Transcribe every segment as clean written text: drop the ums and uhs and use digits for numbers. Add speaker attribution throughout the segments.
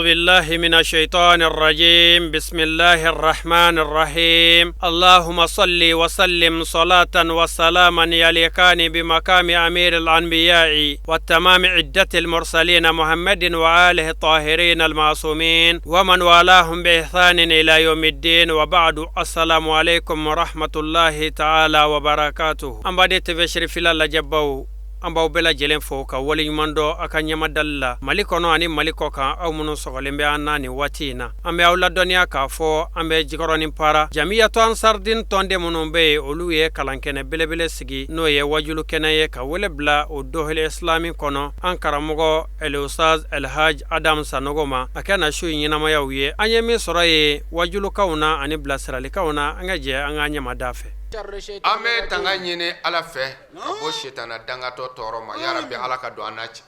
Speaker 1: أعوذ بالله من الشيطان الرجيم بسم الله الرحمن الرحيم اللهم صل وسلم صلاة وسلاما يليقان بمقام أمير الأنبياء والتمام عدة المرسلين محمد وآله الطاهرين المعصومين ومن والاهم بإحسان إلى يوم الدين وبعد السلام عليكم ورحمة الله تعالى وبركاته أم TV Sherifila lajɛbaw an b'aw bɛɛ lajɛlen fo ka waleɲuman dɔn a ka ɲɛmadali la mali kɔnɔ ani mali kɔ kan aw minnu sɔgɔlen bɛ an na nin waati in na an bɛ aw ladɔnniya k'a fɔ an bɛ jikɔrɔni para jamiyatu ansardin tɔnden minnu bɛ yen olu ye kalankɛnɛ belebele sigi n'o ye wajulu kɛnɛ ye ka wele bila o dohele islami kɔnɔ an karamɔgɔ elustaz elhaj adam sanogo ma a ka na su in ɲɛnamayaw ye an ye min sɔrɔ yen wajulukanw na ani bilasiralikanw na an ka jɛ an ka ɲɛmada fɛ
Speaker 2: an bɛ tanga ɲini ala fɛ ka bɔ sitana dangatɔ tɔɔrɔ ma ya rabi ala ka don an n'a cɛ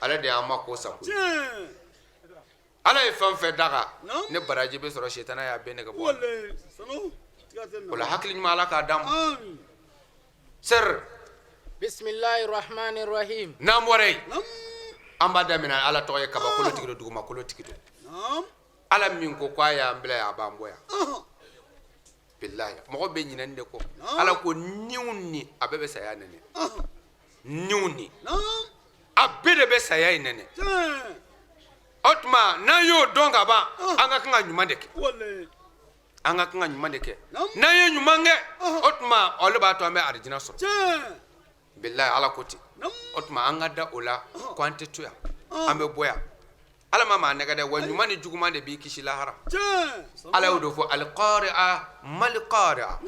Speaker 2: ale de y'an ma ko sago ala ye fɛn fɛn daga ni baraji bɛ sɔrɔ sitana y'a bɛɛ nege bɔ o la hakili ɲuman ala k'a d'an ma sɛri
Speaker 3: bisimilahi rahmani rahim
Speaker 2: n'an bɔra yen an b'a daminɛ ala tɔgɔ ye kabakolo tigi don dugumakolo tigi don ala min ko k'a y'an bila yan a b'an bɔ yan bilahi mɔgɔ bɛ ɲinɛ nin de kɔ ala ko niw ni a bɛɛ bɛ saya nɛnɛ niw ni a bɛɛ de bɛ saya in nɛnɛ o tuma n'an y'o dɔn ka ban an ka kan ka ɲuman de kɛ an ka kan ka ɲuman de kɛ n'an ye ɲuman kɛ o tuma olu b'a to an bɛ arijina sɔrɔ bilahi ala ko ten o tuma an ka da o la ko an tɛ to yan an bɛ bɔ yan ala ma maa nɛgɛ dɛ wa ɲuman ni juguman de b'i kisi lahara ala y'o de fɔ alikari'a malikari'a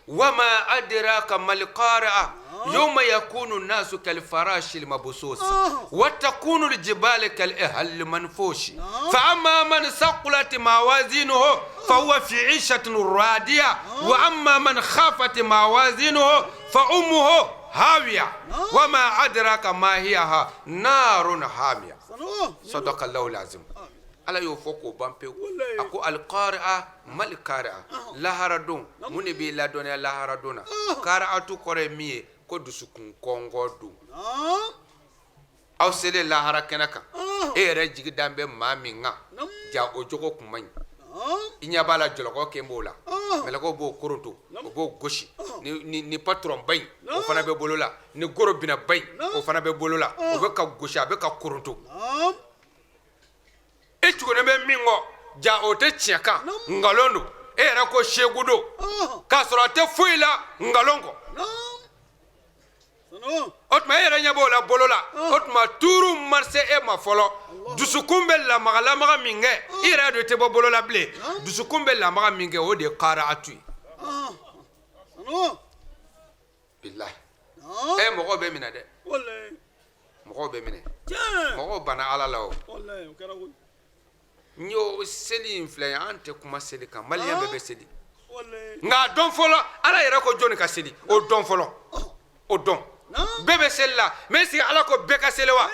Speaker 2: wama adraka malikari'a yawma yakunu nasu kalfarashil mabsusi wa takunu aljibalu kal'ihnil manfushi fa amma man saqulat mawazinuhu fa huwa fi 'ishatin radiya wa amma man khafat mawazinuhu fa ummuhu hawiya wama adraka ma hiya narun hamiya sadakallahu lazim ala y'o fɔ k'o ban pewu a ko alikari'a malikari'a lahara don mun de b'i ladɔnniya lahara don na kari'atu kɔrɔ ye min ye ko dusukun kɔngɔ don aw selen lahara kɛnɛ kan e yɛrɛ jigi dan bɛ maa min kan ja o jogo kun man ɲi i ɲɛ b'a la jɔlɔkɔ kɛ b'o la mɛlɛkɛw b'o koronto o b'o gosi ni patɔrɔnba in o fana bɛ bolo la ni gorobinɛba in o fana bɛ bolo la o bɛ ka gosi a bɛ ka koronto e tugunen bɛ min kɔ ja o tɛ tiɲɛ kan nkalon don e yɛrɛ ko seku don k'a sɔrɔ a tɛ foyi la nkalon kɔ o tuma e yɛrɛ ɲɛ b'o la bolo la o tuma tuuru ma se e ma fɔlɔ dusukun bɛ lamagalamaga min kɛ i yɛrɛ don tɛ bɔ bolo la bilen dusukun bɛ lamaga min kɛ o de ye kari'atu ye bilahi e mɔgɔw bɛ minɛ dɛ mɔgɔw bɛ minɛ mɔgɔw banna ala la o n y'o seli in filɛ an tɛ kuma seli kan maliyɛn bɛɛ bɛ seli nka a dɔn fɔlɔ ala yɛrɛ ko jɔnni ka seli o dɔn fɔlɔ o dɔn bɛɛ bɛ seli la mais est-ce que ala ko bɛɛ ka seli wa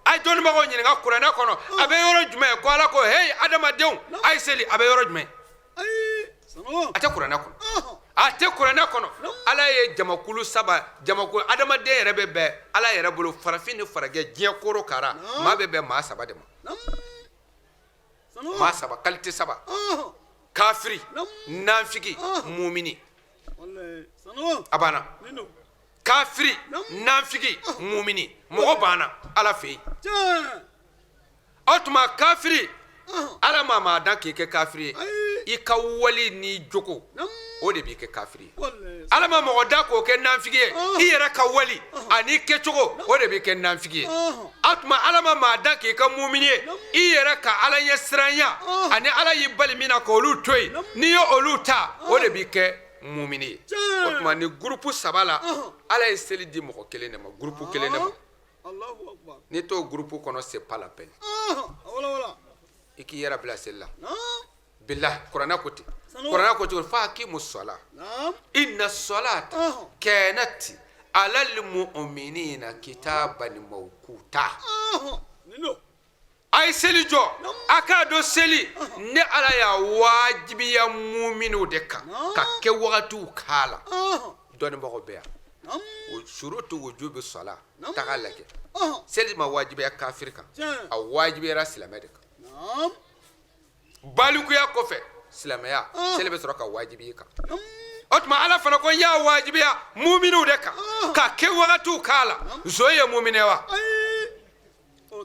Speaker 2: a ye dɔnnibagaw ɲininka kuranɛ kɔnɔ a bɛ yɔrɔ jumɛn ko ala ko heyi adamadenw a ye seli a bɛ yɔrɔ jumɛn a tɛ kuranɛ kɔnɔ a tɛ kuranɛ kɔnɔ ala ye jamakulu saba jamakulu adamaden yɛrɛ bɛ bɛn ala yɛrɛ bolo farafin ni farajɛ diɲɛ koro kara maa bɛ bɛn maa saba de ma maa saba qualité saba kafiri nafigi mumini a banna kafiri nafigi mumini mɔgɔ banna ala fɛ yen o tuma kafiri ala ma maa dan k'i kɛ kafiri ye i ka wali n'i jogo o de b'i kɛ kafiri ye ala ma mɔgɔ da k'o kɛ nafigi ye i yɛrɛ ka wali ani kɛcogo o de b'i kɛ nafigi ye o tuma ala ma maa da k'i kɛ mumini ye i yɛrɛ ka ala ɲɛ siranya ani ala y'i bali min na k'olu to yen n'i ye olu ta o de b'i kɛ mumini ye o tuma ni gurupu saba la ala ye seli di mɔgɔ kelen de ma gurupu kelen de ma n'i t'o gurupu kɔnɔ c'est pas la peine i k'i yɛrɛ bila seli la bilahi kuranɛ ko ten kuranɛ ko cogo fa aqimu sɔla inna sɔlata kanat alal mu'minina kitaban mawquta a ye seli jɔ a k'a dɔn seli ne ala y'a wajibiya muminiw de kan ka kɛ wagatiw k'a la dɔnnibagaw bɛ yan Shurutu wujubi sala taga lajɛ seli ma wajibiya kafiri kan, a wajibiyara silamɛ de kan. Balikuya kɔfɛ silamɛya seli bɛ sɔrɔ ka wajibi i kan. O tuma ala fana ko n y'a wajibiya muminiw de kan ka kɛ wagatiw k'a la. Zon ye mumini wa?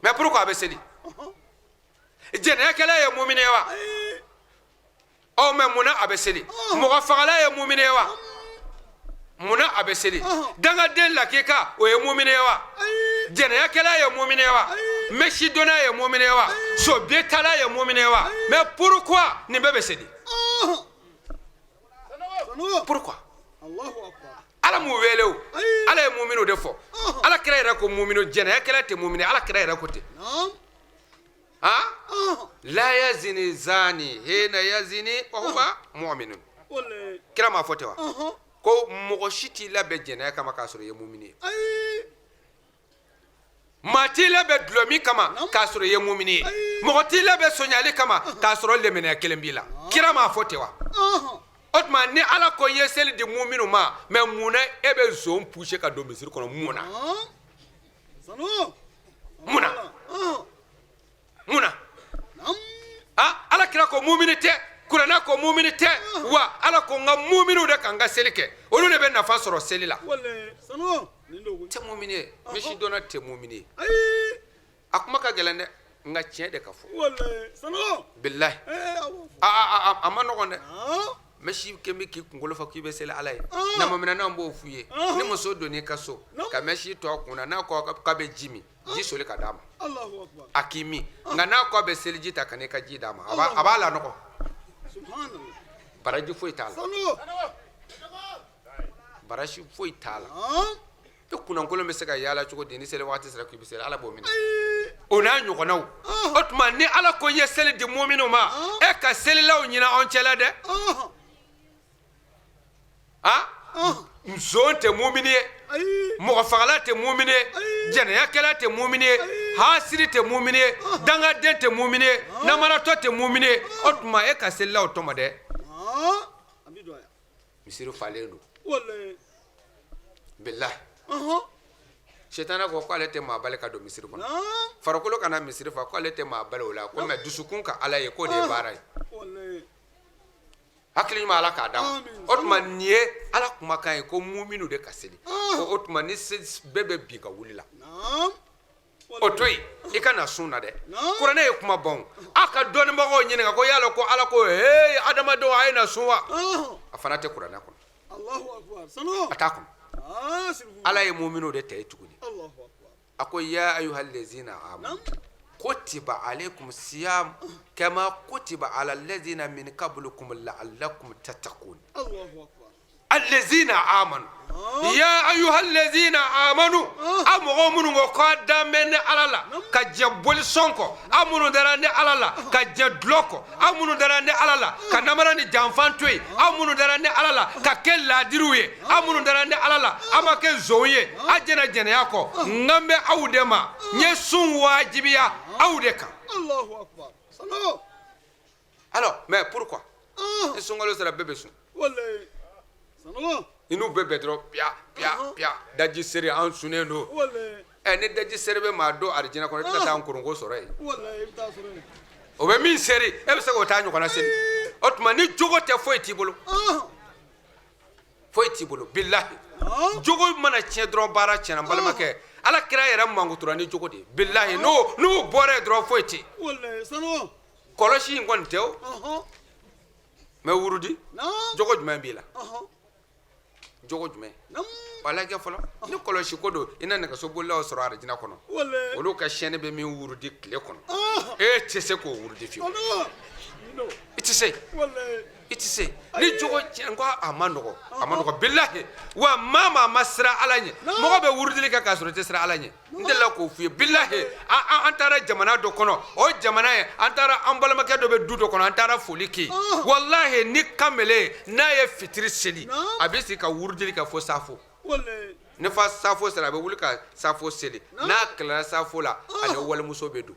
Speaker 2: Mais pourquoi a bɛ seli? Jɛnɛyakɛla ye mumini wa? Ɔ mais munna a bɛ seli? Mɔgɔ fagala ye mumini wa? Munna a bɛ seli? Dangaden lakika o ye mumini wa? Jɛnɛyakɛla ye mumini wa? Mɛsidonna ye mumini wa? Sobiyetala ye mumini wa? Mais pourquoi nin bɛɛ bɛ seli? Pourquoi? Ala m'u wele o, ala ye muminu de fɔ. Ala kira yɛrɛ ko muminu, jɛnɛyakɛla tɛ mumini, ala kira yɛrɛ ko ten. La yazini zani hina yazini wa huwa mu'minun. Kira m'a fɔ ten wa? Ko mɔgɔ si t'i labɛn jɛnɛya kama k'a sɔrɔ i ye mumini ye. Maa t'i labɛn dulɔmin kama k'a sɔrɔ i ye mumini ye. Mɔgɔ t'i labɛn sonyali kama k'a sɔrɔ lemɛnɛya kelen b'i la. Kira m'a fɔ ten wa? O tuma ni ala ko n ye seli di muminu ma, mais mun na e bɛ zon pousser ka don misiri kɔnɔ? Mun na? Mun na? Mun na? Ala kira ko mumini tɛ, kuranɛ ko mumini tɛ, wa ala ko n ka muminiw de kan ka seli kɛ, olu de bɛ nafa sɔrɔ seli la. Tɛ mumini ye, mɛsidonna tɛ mumini ye. A kuma ka gɛlɛn dɛ, nka tiɲɛ de ka fɔ. Bilahi a ma nɔgɔn dɛ. Mɛsi kɛn bɛ k'i kunkolo fa k'i bɛ seli ala ye. Namaminɛnnaw b'o f'u ye. Ni muso donn'i ka so ka mɛsi to a kun na, n'a ko k'a bɛ ji min, ji soli ka d'a ma a k'i min. Nka n'a ko a bɛ seliji ta ka n'i ka ji d'a ma, a b'a lanɔgɔ. Baraji foyi t'a la, baraji foyi t'a la. E kunnankolon bɛ se ka yaala cogo di ni seli waati sera k'i bɛ seli? Ala b'o minɛ, o n'a ɲɔgɔnnaw. O tuma ni ala ko n ye seli di muminu ma, e ka selilaw ɲini anw cɛla dɛ. Zon tɛ mumini ye, mɔgɔ fagala tɛ mumini ye, jɛnɛyakɛla tɛ mumini ye, hasiri tɛ mumini ye, dangaden tɛ mumini ye, namaratɔ tɛ mumini ye. O tuma e ka selilaw tɔmɔ dɛ. Misiri falen don bilahi. Sitana ko k'ale tɛ maa bali ka don misiri kɔnɔ, farikolo kana misiri fa, k'ale tɛ maa bali o la, ko mais dusukun ka ala ye, k'o de ye baara ye. Hakili ɲuman ala k'a d'a ma. O tuma nin ye ala kumakan ye ko muminu de ka seli. O tuma ni bɛɛ bɛ bin ka wuli la, o to yen, i ka na sun na dɛ. Kuranɛ ye kuma ban, a ka dɔnnibagaw ɲininka ko yala ko ala ko he adamadenw a ye na sun wa? A fana tɛ kuranɛ kɔnɔ, a t'a kɔnɔ. Ala ye muminu de ta ye tuguni. A ko ya ayuha lezina amanu kutiba alaykum siyam kama kutiba ala lezina min qablikum la'allakum tattaqun. Allezina amanu, ya ayuha lezina amanu, a mɔgɔ minnu ko k'a dan bɛ ne ala la ka jɛ bolisɔn kɔ, a minnu dara ne ala la ka jɛ dulɔ kɔ, a minnu dara ne ala la ka namara ni janfan to yen, a minnu dara ne ala la ka kɛ laadiriw ye, a minnu dara ne ala la a ma kɛ zon ye, a jɛnna jɛnɛya kɔ, n kan bɛ aw de ma, n ye sun wajibiya aw de kan. Alors mais pourquoi ni sunkalo sera bɛɛ bɛ sun? I n'u bɛɛ bɛn dɔrɔn, piya piya piya, daji seri, an sunnen don. Ɛ, ni daji seri bɛ maa don arijinɛ kɔnɔ, i tɛna taa nkoronko sɔrɔ yen. O bɛ min seri, e bɛ se k'o taa ɲɔgɔnna seri? O tuma ni jogo tɛ, foyi t'i bolo, foyi t'i bolo, bilahi. Jogo mana tiɲɛ dɔrɔn, baara tiɲɛna. N balimakɛ, ala kira yɛrɛ mankutura ni jogo de ye, bilahi. N'o bɔra yen dɔrɔn, foyi tɛ yen. Kɔlɔsi in kɔni tɛ o, mais wurudi jogo jumɛn b'i la? Jogo jumɛn? Wala kɛ fɔlɔ ni kɔlɔsi ko don, i na nɛgɛso bolilaw sɔrɔ arijinɛ kɔnɔ, olu ka chaîne bɛ min wurudi tile kɔnɔ, e tɛ se k'o wurudi fiyewu, i tɛ se, i tɛ se. Ni jogo tiɲɛ, ko a ma nɔgɔ, a ma nɔgɔ, bilahi. Wa maa ma siran ala ɲɛ, mɔgɔ bɛ wurudili kɛ k'a sɔrɔ i tɛ siran ala ɲɛ. N delila k'o f'i ye, bilahi. An taara jamana dɔ kɔnɔ, o jamana ye, an taara an balimakɛ dɔ bɛ du dɔ kɔnɔ, an taara foli kɛ. Walahi, ni kamalen n'a ye fitiri seli, a bɛ sigi ka wurudili kɛ fo safo. Ni fa safo sera, a bɛ wuli ka safo seli. N'a tilara safo la, ani walimuso bɛ don.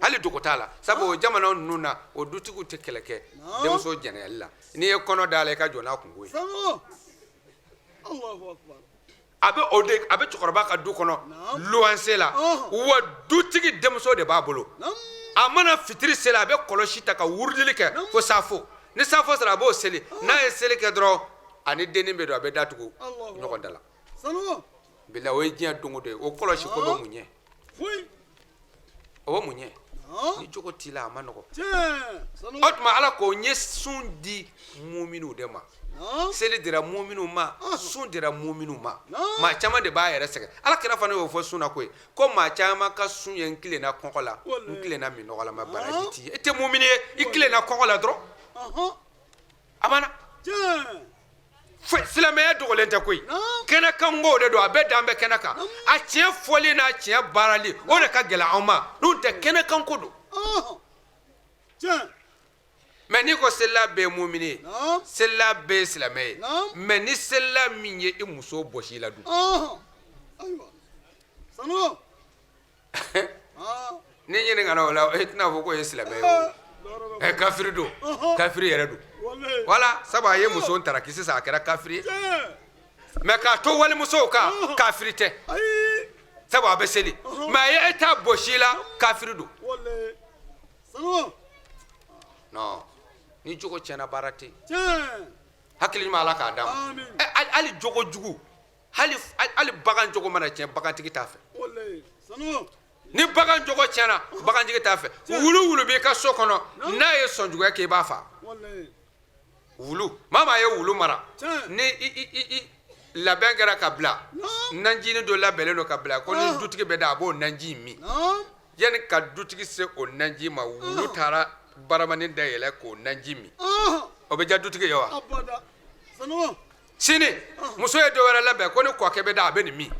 Speaker 2: Hali dogo t'a la, sabu o jamana ninnu na, o dutigiw tɛ kɛlɛ kɛ denmuso jɛnɛyali la. N'i ye kɔnɔ da la, i ka jɔ n'a kunko ye. A bɛ o de a bɛ cɛkɔrɔba ka du kɔnɔ luwanse la, wa dutigi denmuso de b'a bolo. A mana fitiri seli, a bɛ kɔlɔsi ta ka wurudili kɛ fo safo. Ni safo sera, a b'o seli. N'a ye seli kɛ dɔrɔn, ani dennin bɛ don, a bɛ datugu ɲɔgɔn da la. Bila o ye diɲɛ don o don ye. O kɔlɔsi ko bɛ mun ɲɛ? O bɛ mun ɲɛ? Ni jogo t'i la, a man nɔgɔ. O tuma Ala ko n ye sun di muminiw de ma, seli dira muminiw ma, sun dira muminiw ma. Maa caman de b'a yɛrɛ sɛgɛn. Ala kira fana y'o fɔ sun na koyi, ko maa caman ka sun ye n tilenna kɔngɔ la, n tilenna minnɔgɔ la, ma baraji t'i ye, e tɛ mumini ye. I tilenna kɔngɔ la dɔrɔn, a banna. Silamɛya dogolen tɛ koyi, kɛnɛkanko de don. A bɛɛ dan bɛ kɛnɛ kan. A tiɲɛ fɔli n'a tiɲɛ baarali, o de ka gɛlɛn anw ma. N'o tɛ, kɛnɛkanko don. Mais n'i ko selila bɛɛ ye mumini ye, selila bɛɛ ye silamɛ ye, mais ni selila min ye i muso bɔsi i la dun, ni ɲininkana o la, e tɛna fɔ k'o ye silamɛ ye o. Ɛ, kafiri don, kafiri yɛrɛ don. Wala sabu a ye muso taraki sisan, a kɛra kafiri ye. Mais k'a to walimusow kan, kafiri tɛ, sabu a bɛ seli. Mais a ye e ta bɔsi i la, kafiri don. Non, ni jogo tiɲɛna, baara tɛ yen. Hakili ɲuman, Ala k'a d'an ma. Hali jogo jugu, hali bagan jogo mana tiɲɛ, bagantigi t'a fɛ. Ni bagan jogo tiɲɛna, bagantigi t'a fɛ. Wulu wulu b'i ka so kɔnɔ, n'a ye sɔnjuguya kɛ, i b'a faa. Wulu, maa maa ye wulu mara, ni i labɛn kɛra ka bila, najini dɔ labɛnnen don ka bila ko ni dutigi bɛ da, a b'o naji min. Yanni ka dutigi se o naji ma, wulu taara baramanin dayɛlɛ k'o naji min. O bɛ diya dutigi ye wa? Sini muso ye dɔ wɛrɛ labɛn ko ni kɔkɛ bɛ da, a bɛ nin min.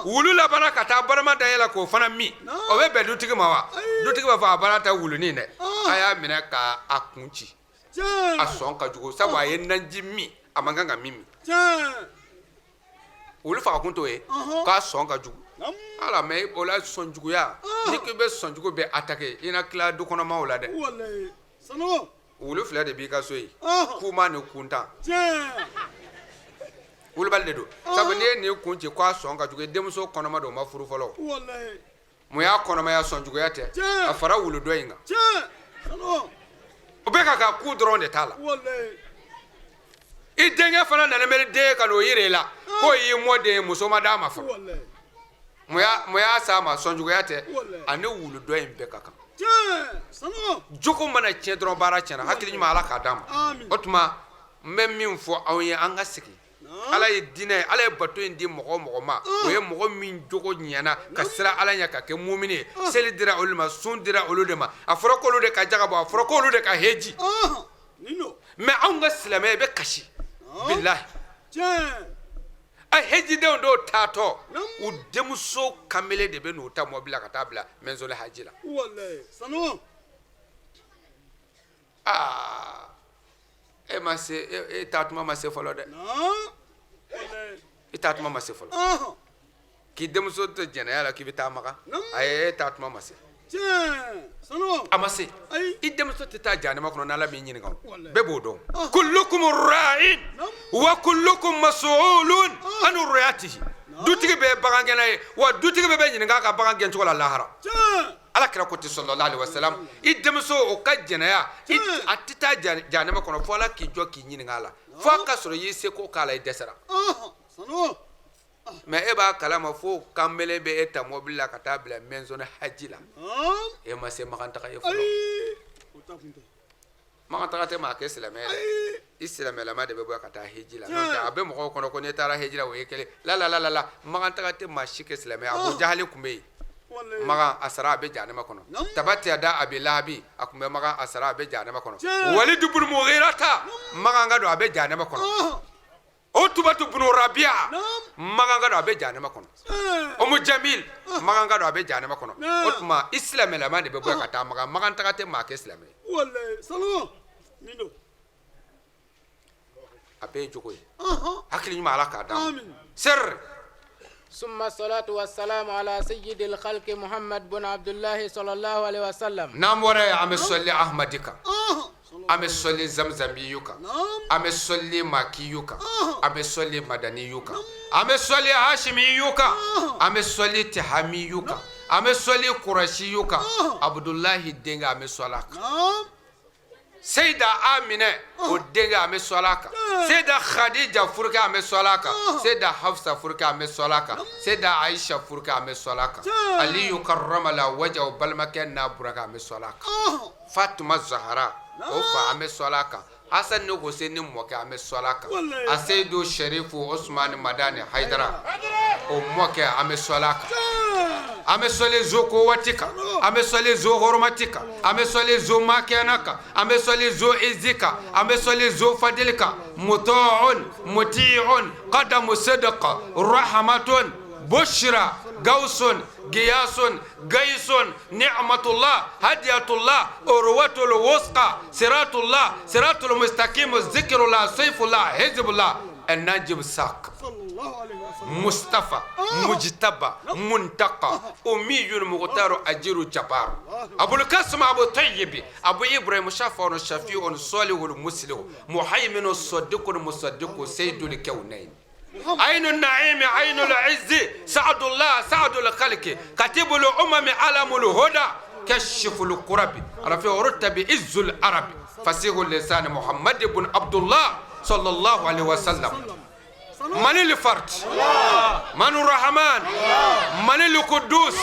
Speaker 2: Wulu labanna ka taa barama dayɛlɛ k'o fana min. O bɛ bɛn dutigi ma wa? Dutigi b'a fɔ a baara tɛ wulunin dɛ, a y'a minɛ k'a kun ci, a sɔn ka jugu, sabu a ye naji min, a man kan ka min min. Wulu faga kun t'o ye, k'a sɔn ka jugu. Ala, mais o la sɔn juguya, n'i ko i bɛ sɔn jugu bɛɛ attaquer, i na tila dukɔnɔmaw la dɛ. Wulu fila de b'i ka so yen, kuma ni kuntan. Wulubali de don, sabu n'i ye nin kun ci k'a sɔn ka jugu, denmuso kɔnɔma don, o ma furu fɔlɔ. Mun y'a kɔnɔmaya? Sɔn juguya tɛ a fara wulu dɔ in kan? O bɛɛ ka kan ku dɔrɔn de t'a la. I denkɛ fana nana mɛri den ka n'o yira i la k'o y'i mɔden ye, muso ma d'a ma fɔlɔ. Mun y'a s'a ma? Sɔn juguya tɛ? Ani wulu dɔ in bɛɛ ka kan. Jogo mana tiɲɛ dɔrɔn, baara tiɲɛna. Hakili ɲuman, Ala k'a d'an ma. O tuma n bɛ min fɔ aw ye, an ka segin. Ala ye diinɛ, Ala ye bato in di mɔgɔ o mɔgɔ ma, o ye mɔgɔ min jogo ɲɛna ka siran Ala ɲɛ, ka kɛ mumini ye. Seli dira olu ma, sun dira olu de ma, a fɔra k'olu de ka jaga bɔ, a fɔra k'olu de ka heji. Mais anw ka silamɛya, i bɛ kasi, bilahi. A hejidenw dɔw taatɔ, u denmuso kamalen de bɛ n'u ta mɔbili la ka taa bila mɛnzɔli haji la. Aa, e ma se, e taa tuma ma se fɔlɔ dɛ, i taa tuma ma se fɔlɔ. K'i denmuso to jɛnɛya la k'i bɛ taa Makan, ayi, e taa tuma ma se, a ma se. I denmuso tɛ taa jahanama kɔnɔ n'Ala m'i ɲininka. O bɛɛ b'o dɔn. Kullukum ra'in wa kullukum mas'ulun an ra'iyatihi. Dutigi bɛɛ ye bagangɛnna ye, wa dutigi bɛɛ bɛ ɲininka a ka bagan gɛncogo la lahara. Ala kira ko ten, sallallahu alaihi wasallam. I denmuso o ka jɛnɛya, a tɛ taa jahanama kɔnɔ fo Ala k'i jɔ k'i ɲininka a la, fo a ka sɔrɔ i y'i seko k'a la, i dɛsɛra. Mais e b'a kalama fo kanbele bɛ e ta mɔbili la ka taa bila maison haji la, e ma se Makan taga ye fɔlɔ. Makan taga tɛ maa kɛ silamɛ ye dɛ. I silamɛlama de bɛ bɔ ka taa heji la. N'o tɛ, a bɛ mɔgɔw kɔnɔ ko n'i taara heji la, o ye kelen la la la la la. Makan taga tɛ maa si kɛ silamɛ ye. Abu Jahali tun bɛ yen Makan, a sara, a bɛ jahanama kɔnɔ. Tabati yada Abi Lahabi, a tun bɛ Makan, a sara, a bɛ jahanama kɔnɔ. Walid bunu Mughirata, Makan ka don, a bɛ jahanama kɔnɔ. Utubatu bunu Rabia, Makan ka don, a bɛ jahanama kɔnɔ. Umu Jamil, Makan ka don, a bɛ jahanama kɔnɔ. O tuma i silamɛlama de bɛ bɔ ka taa Makan. Makan taga tɛ maa kɛ silamɛ ye. A bɛɛ ye jogo ye. Hakili ɲuman, Ala k'a d'an ma. Seri.
Speaker 3: Summa salatu wa salamu ala sayyidil khalqi Muhammad bun Abdullahi sallallahu alaihi wasallam.
Speaker 2: N'an bɔra yen, an bɛ sɔli Ahmadi kan. An bɛ sɔli zamzamiyu kan, an bɛ sɔli makiyu kan, an bɛ sɔli madaniyu kan, an bɛ sɔli hashimiyu kan, an bɛ sɔli tihamiyu kan, an bɛ sɔli kurasiyu kan, Abudulahi denkɛ an bɛ sɔli a kan. Seyida Aminɛ o denkɛ an bɛ sɔli a kan, Seyida Khadija furukɛ an bɛ sɔli a kan, Seyida Hafsa furukɛ an bɛ sɔli a kan, Seyida Ayisa furukɛ an bɛ sɔli a kan, Aliyu karamala wajahu balimakɛ n'a burankɛ an bɛ sɔli a kan, Fatuma Zahara o fa an bɛ sɔli a kan, Hasan ni Huseni mɔkɛ an bɛ sɔli a kan, Aseyidu Sherifu Osumani Madani Hayidara o mɔkɛ an bɛ sɔli a kan, an bɛ sɔli Zokowati kan, an bɛ sɔli Zohoromati kan, an bɛ sɔli Zomakɛna kan, an bɛ sɔli Zo Izi kan, an bɛ sɔli Zo Fadili kan, mutɔɔn mutiɔn kadamu sidiki rahamatun bushra gawusun giyasun gayisun ni'matullah hadiyatullah urwatul wusqa siratullah siratul mustaqim zikrullah sayfullah hizbullah najib sak mustafa mujtaba muntaka umiyul mukhtaru ajiru jabar abul kasim abu tayyib abu ibrahim shafi'un shafi'un salihul muslihu muhaiminu sadiqul musaddiqu sayyidul kawnain عين النعيم عين العز سعد الله سعد الخلق كتب الأمم علم الهدى كشف الكرب رفيع رتب عز العرب فصيح اللسان محمد بن عبد الله صلى الله عليه وسلم من الفرد من الرحمن من القدوس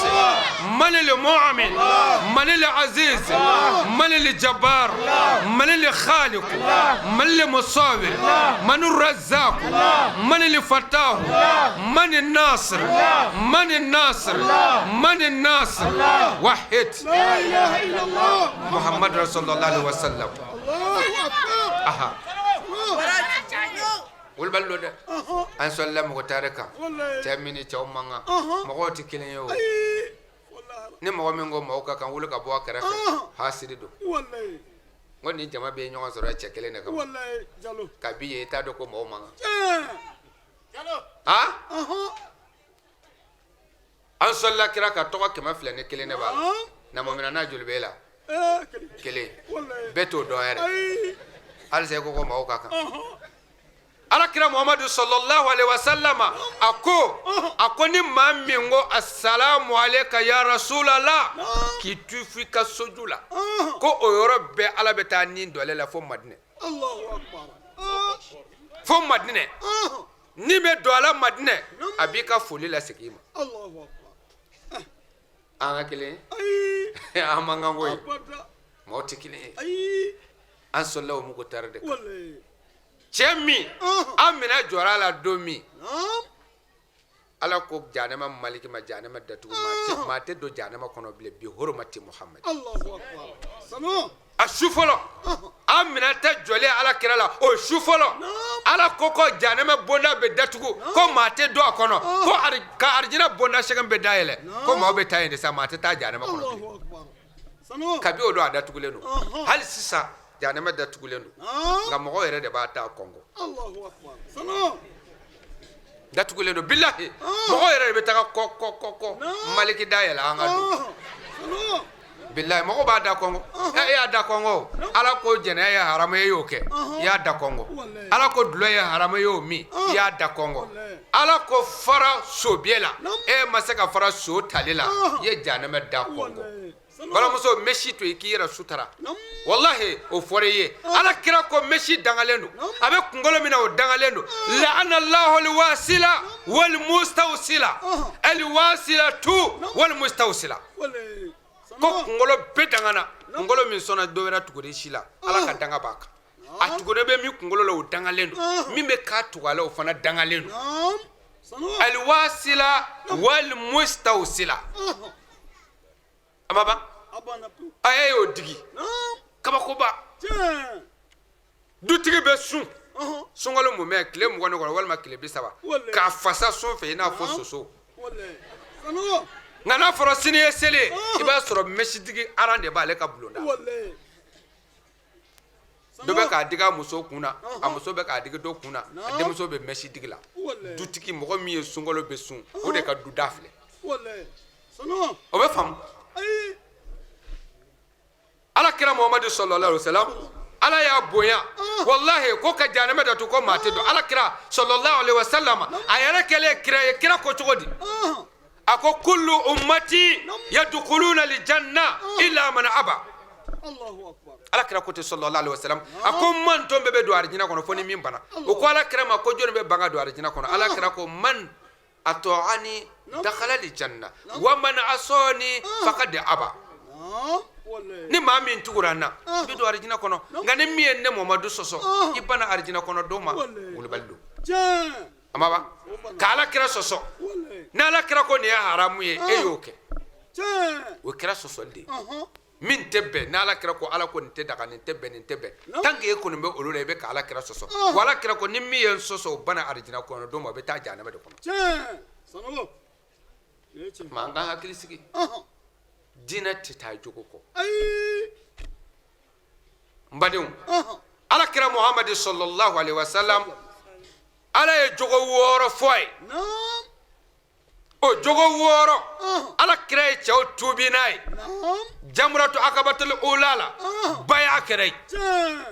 Speaker 2: من المؤمن من العزيز من الجبار من الخالق من المصور من الرزاق من الفتاح من الناصر من الناصر من الناصر واحد
Speaker 4: لا إله إلا الله
Speaker 2: محمد رسول الله عليه وسلم.
Speaker 4: الله أكبر.
Speaker 2: Aha. Wulibali don dɛ, an sɔlila mɔgɔ tare kan. Cɛ min ni cɛw man kan, mɔgɔw tɛ kelen ye o. Ni mɔgɔ min ko mɔgɔw ka kan, wuli ka bɔ a kɛrɛfɛ, hasidi don.
Speaker 4: Wallahi.
Speaker 2: N ko nin jama bɛ ɲɔgɔn sɔrɔ cɛ kelen de kama.
Speaker 4: Wallahi Jalo.
Speaker 2: Kabi yen, i t'a dɔn ko mɔgɔw man kan.
Speaker 4: Tiɲɛ.
Speaker 2: Han, an sɔlila kira ka tɔgɔ 201 de b'a la. Namamina n'a joli b'e la?
Speaker 4: Ee, kelen.
Speaker 2: Kelen.
Speaker 4: Wallahi.
Speaker 2: Bɛɛ t'o dɔn yɛrɛ.
Speaker 4: Ayi.
Speaker 2: Halisa i ko ko mɔgɔw ka kan. Ala kira Muhamadu sallallahu alaihi wasallam a ko ni maa min ko asalamu alayka ya rasulallah, k'i tu f'i ka soju la, ko o yɔrɔ bɛɛ Ala bɛ taa ni don ale la fo Madinɛ.
Speaker 4: Allahu akbar.
Speaker 2: Fo Madinɛ. Ni bɛ don a la Madinɛ, a b'i ka foli lasegin i ma.
Speaker 4: Allahu akbar.
Speaker 2: An ka kelen
Speaker 4: Ayi.
Speaker 2: ye, an man kan ko ye.
Speaker 4: Abada.
Speaker 2: Maaw tɛ kelen ye.
Speaker 4: Ayi.
Speaker 2: An sɔlila o mugu taara de kan.
Speaker 4: Wallahi.
Speaker 2: Cɛ min an minɛ jɔra a la don min, Ala ko janɛma maliki ma janɛma datugu, maa tɛ don janɛma kɔnɔ bilen bi horomati Muhamad.
Speaker 4: Allahu akbar. Sanu.
Speaker 2: A su fɔlɔ, an minɛ tɛ jɔlen Ala kira la o su fɔlɔ, Ala ko ko janɛma bonda bɛ datugu, ko maa tɛ don a kɔnɔ, ko ka arijinɛ bonda sɛgɛn bɛ dayɛlɛ, ko maaw bɛ taa yen de sa, maa tɛ taa janɛma kɔnɔ bilen.
Speaker 4: Allahu akbar. Sanu.
Speaker 2: Kabi o don, a datugulen don. Hali sisan janɛma datugulen don, nka mɔgɔw yɛrɛ de b'a ta kɔngɔ.
Speaker 4: Allahu akbar. Sanu.
Speaker 2: Datugulen don, bilahi, mɔgɔw yɛrɛ de bɛ taga kɔ kɔ kɔ kɔ maliki da yɛlɛ an ka don.
Speaker 4: Sanu.
Speaker 2: Bilahi, mɔgɔw b'a da kɔngɔ. E y'a da kɔngɔ. Ala ko jɛnɛya ye haramu ye, e y'o kɛ, i y'a da kɔngɔ. Ala ko dulɔ ye haramu ye, e y'o min, i y'a da kɔngɔ. Ala ko fara sobiye la, e ma se ka fara so tali la, i ye janɛmɛ da kɔngɔ.
Speaker 4: Wallahi. Sanu.
Speaker 2: Balimamuso, mɛsi to yen k'i yɛrɛ sutara. Wallahi, o fɔra i ye. Ala kira ko mɛsi dangalen don, a bɛ kunkolo min na, o dangalen don. Laana lahu alwasila wal mustawsila, alwasila tu wal mustawsila.
Speaker 4: Wallahi.
Speaker 2: Ko kunkolo bɛɛ dangana. Kunkolo min sɔnna dɔ wɛrɛ tuguri si la, Ala ka danga b'a kan. A tugulen bɛ min kunkolo la, o dangalen don. Min bɛ k'a tugu a la, o fana dangalen don.
Speaker 4: Sanu.
Speaker 2: Alwasila wal mustawsila. A ma ban.
Speaker 4: Abana pewu.
Speaker 2: A ye y'o digi. Kabakoba.
Speaker 4: Tiɲɛ.
Speaker 2: Dutigi bɛ sun sunkalo mumɛ tile 20 kɔnɔ walima tile 30,
Speaker 4: Wallahi.
Speaker 2: k'a fasa sun fɛ i n'a fɔ soso.
Speaker 4: Wallahi. Sanu.
Speaker 2: Nka n'a fɔra sini ye seli ye, i b'a sɔrɔ mɛsitigi aran de b'ale ka bulonda.
Speaker 4: Wallahi.
Speaker 2: Dɔ bɛ k'a digi a muso kun na, a muso bɛ k'a digi dɔ kun na, a denmuso bɛ mɛsitigi la.
Speaker 4: Wallahi.
Speaker 2: Dutigi mɔgɔ min ye sunkalo bɛ sun, o de ka duda filɛ.
Speaker 4: Wallahi. Sanu.
Speaker 2: O bɛ faamu.
Speaker 4: Ayi.
Speaker 2: Ala kira Muhamadu sallallahu alaihi wasallam Ala y'a bonya, wallahi, ko ka jahanama datugu ko maa tɛ don. Ala kira sallallahu alaihi wasallam, a yɛrɛ kɛlen kira ye, kira ko cogo di? A ko kullu ummati yadkhuluna aljanna illa man aba.
Speaker 4: Allahu akbar.
Speaker 2: Ala kira ko ten sallallahu alaihi wasallam, a ko mantɔn bɛɛ bɛ don arijinɛ kɔnɔ fo ni min banna. O ko ala kira ma ko jɔnni bɛ ban ka don arijinɛ kɔnɔ? Ala kira ko man ata'ani dakhala aljanna wa man asani faqad aba.
Speaker 4: Naam, wallahi.
Speaker 2: Ni maa min tugura n na, i bɛ don arijinɛ kɔnɔ, nka ni min ye ne Mamadu sɔsɔ, i banna arijinɛ kɔnɔ don ma.
Speaker 4: Wallahi.
Speaker 2: Wulibali don.
Speaker 4: Tiɲɛ.
Speaker 2: A ma ban ka ala kira sɔsɔ.
Speaker 4: Wallahi.
Speaker 2: Ni ala kira ko nin ye haramu ye, e y'o kɛ.
Speaker 4: Tiɲɛ.
Speaker 2: O kɛra sɔsɔli de ye.
Speaker 4: Ɔhɔn
Speaker 2: Min tɛ bɛn, ni ala kira ko, ala ko nin tɛ daga, nin tɛ bɛn, nin tɛ bɛn, tant que e kɔni bɛ olu la, i bɛ ka ala kira sɔsɔ. Wa ala kira ko ni min ye n sɔsɔ, o banna arijinɛ kɔnɔ don ma, o bɛ taa jahanama de kɔnɔ.
Speaker 4: Tiɲɛ, Sanogo, nin ye tiɲɛ.
Speaker 2: Maa, an k'an hakili sigi. Diinɛ tɛ taa jogo kɔ.
Speaker 4: Ayi.
Speaker 2: N badenw,
Speaker 4: Ɔhɔn
Speaker 2: ala kira Muhamadi sallallahu alaihi wasallam, ala ye jogo 6 fɔ a ye. O jogo 6, ala kira ye cɛw tuubi n'a ye. Jamuratu akabatul ula la, baya kɛra yen.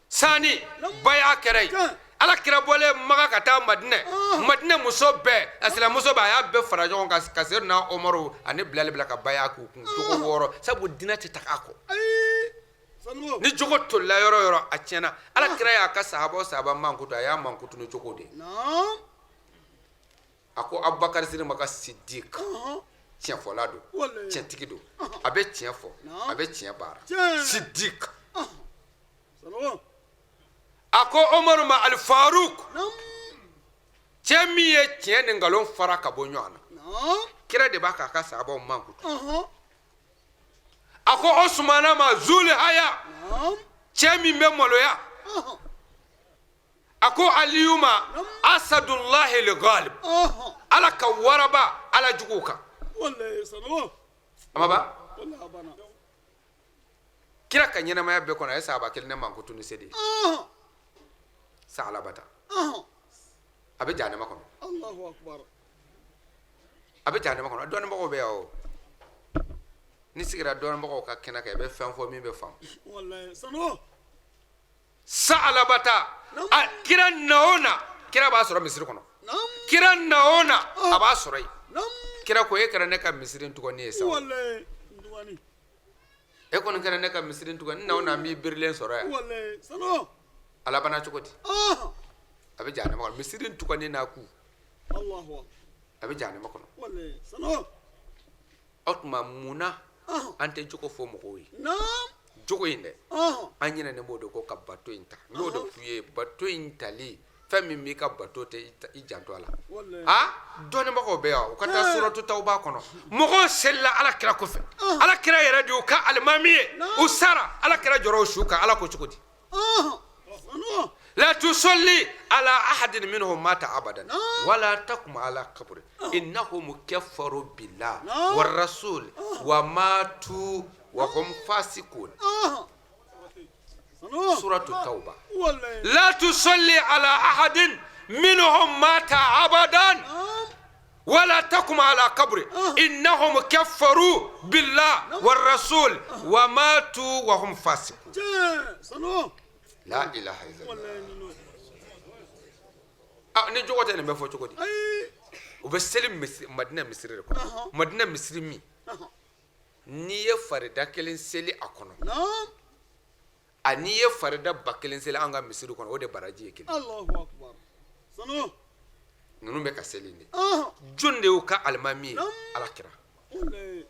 Speaker 2: Sani baya kɛra yen. Ala kira bɔlen Maga ka taa Madinɛ, Madinɛ muso bɛɛ, a silamɛmuso bɛɛ, a y'a bɛɛ fara ɲɔgɔn kan ka Seyidina Umaru ani Bilali bila ka baya k'u kun. Jogo 6, sabu diinɛ tɛ taga a kɔ.
Speaker 4: Ayi, Sanogo.
Speaker 2: Ni jogo tolila yɔrɔ o yɔrɔ, a tiɲɛna. Ala kira y'a ka sahaba o sahaba mankutu, a y'a mankutu ni jogo de ye. A ko Abubakar Siri ma ka Sidik, tiɲɛfɔla don.
Speaker 4: Wallahi.
Speaker 2: Tiɲɛtigi don, a bɛ tiɲɛ fɔ, a bɛ tiɲɛ baara. Sidik.
Speaker 4: Sanogo.
Speaker 2: A ko Umaru ma Alifaruk, cɛ min ye tiɲɛ ni nkalon fara ka bɔ ɲɔgɔn na. Kira de b'a k'a ka sahabaw mankutu. A ko Osumana ma Zuli Haya, cɛ min bɛ maloya. A ko Aliyu ma Asadullahi Lgalib, ala ka waraba ala juguw kan.
Speaker 4: Wallahi, Sanogo.
Speaker 2: A ma ban.
Speaker 4: Wallahi, a banna.
Speaker 2: Kira ka ɲɛnamaya bɛɛ kɔnɔ, a ye sahaba kelen ne mankutu ni se de ye. Salabata, a bɛ jahanama kɔnɔ.
Speaker 4: Allahu akbar.
Speaker 2: A bɛ jahanama kɔnɔ. Dɔnnibagaw bɛ yan o, ni sigira dɔnnibagaw ka kɛnɛ kan, i bɛ fɛn fɔ min bɛ faamu.
Speaker 4: Wallahi, Sanogo.
Speaker 2: Salabata, a kira na o na, kira b'a sɔrɔ misiri kɔnɔ. Kira na o na, a b'a sɔrɔ yen. Kira ko e kɛra ne ka misiri tugani ye sa o.
Speaker 4: Wallahi, Ndugani.
Speaker 2: E kɔni kɛra ne ka misiri tugani, n na o na, n b'i birilen sɔrɔ yan.
Speaker 4: Wallahi, Sanogo.
Speaker 2: A labanna cogo di? A bɛ jahanama kɔnɔ, misiri tugani n'a ku.
Speaker 4: Allahu akbar.
Speaker 2: A bɛ jahanama kɔnɔ.
Speaker 4: Wallahi, Sanogo.
Speaker 2: O tuma mun na an tɛ jogo fɔ mɔgɔw ye? Jogo in dɛ, an ɲinɛnen b'o de kɔ ka bato in ta. N y'o de f'u ye, bato in tali, fɛn min b'i ka bato tɛ, i janto a la.
Speaker 4: Wallahi.
Speaker 2: A dɔnnibagaw bɛ yan, u ka taa suratu tawba kɔnɔ. Mɔgɔw selila ala kira kɔfɛ, ala kira yɛrɛ de y'u ka alimami ye. U sara, ala kira jɔra o su kan. Ala ko cogo di?
Speaker 4: Sanogo.
Speaker 2: La tusalli ala ahadin minhum mata abadan wala takum ala qabri innahum kafaru billah war rasul wa matu wa hum fasikun.
Speaker 4: Sanogo.
Speaker 2: Suratu tawba.
Speaker 4: Wallahi.
Speaker 2: La tusalli ala ahadin minhum mata abadan wala takum ala qabri innahum kafaru billah war rasul wa matu wa hum fasikun.
Speaker 4: Tiɲɛ, Sanogo.
Speaker 2: La ilaha illallah.
Speaker 4: Wallahi, nino.
Speaker 2: Ah, ni jogo tɛ, nin bɛ fɔ cogo di?
Speaker 4: Ayi.
Speaker 2: U bɛ seli Madina misiri de kɔnɔ. Madina misiri min, n'i ye farida kelen seli a kɔnɔ, a n'i ye farida 1000 seli an ka misiri kɔnɔ, o de baraji ye kelen.
Speaker 4: Allahu akbar, Sanogo.
Speaker 2: Ninnu bɛ ka seli nin de. Jɔn de y'u ka alimami ye? Ala kira.
Speaker 4: Wallahi.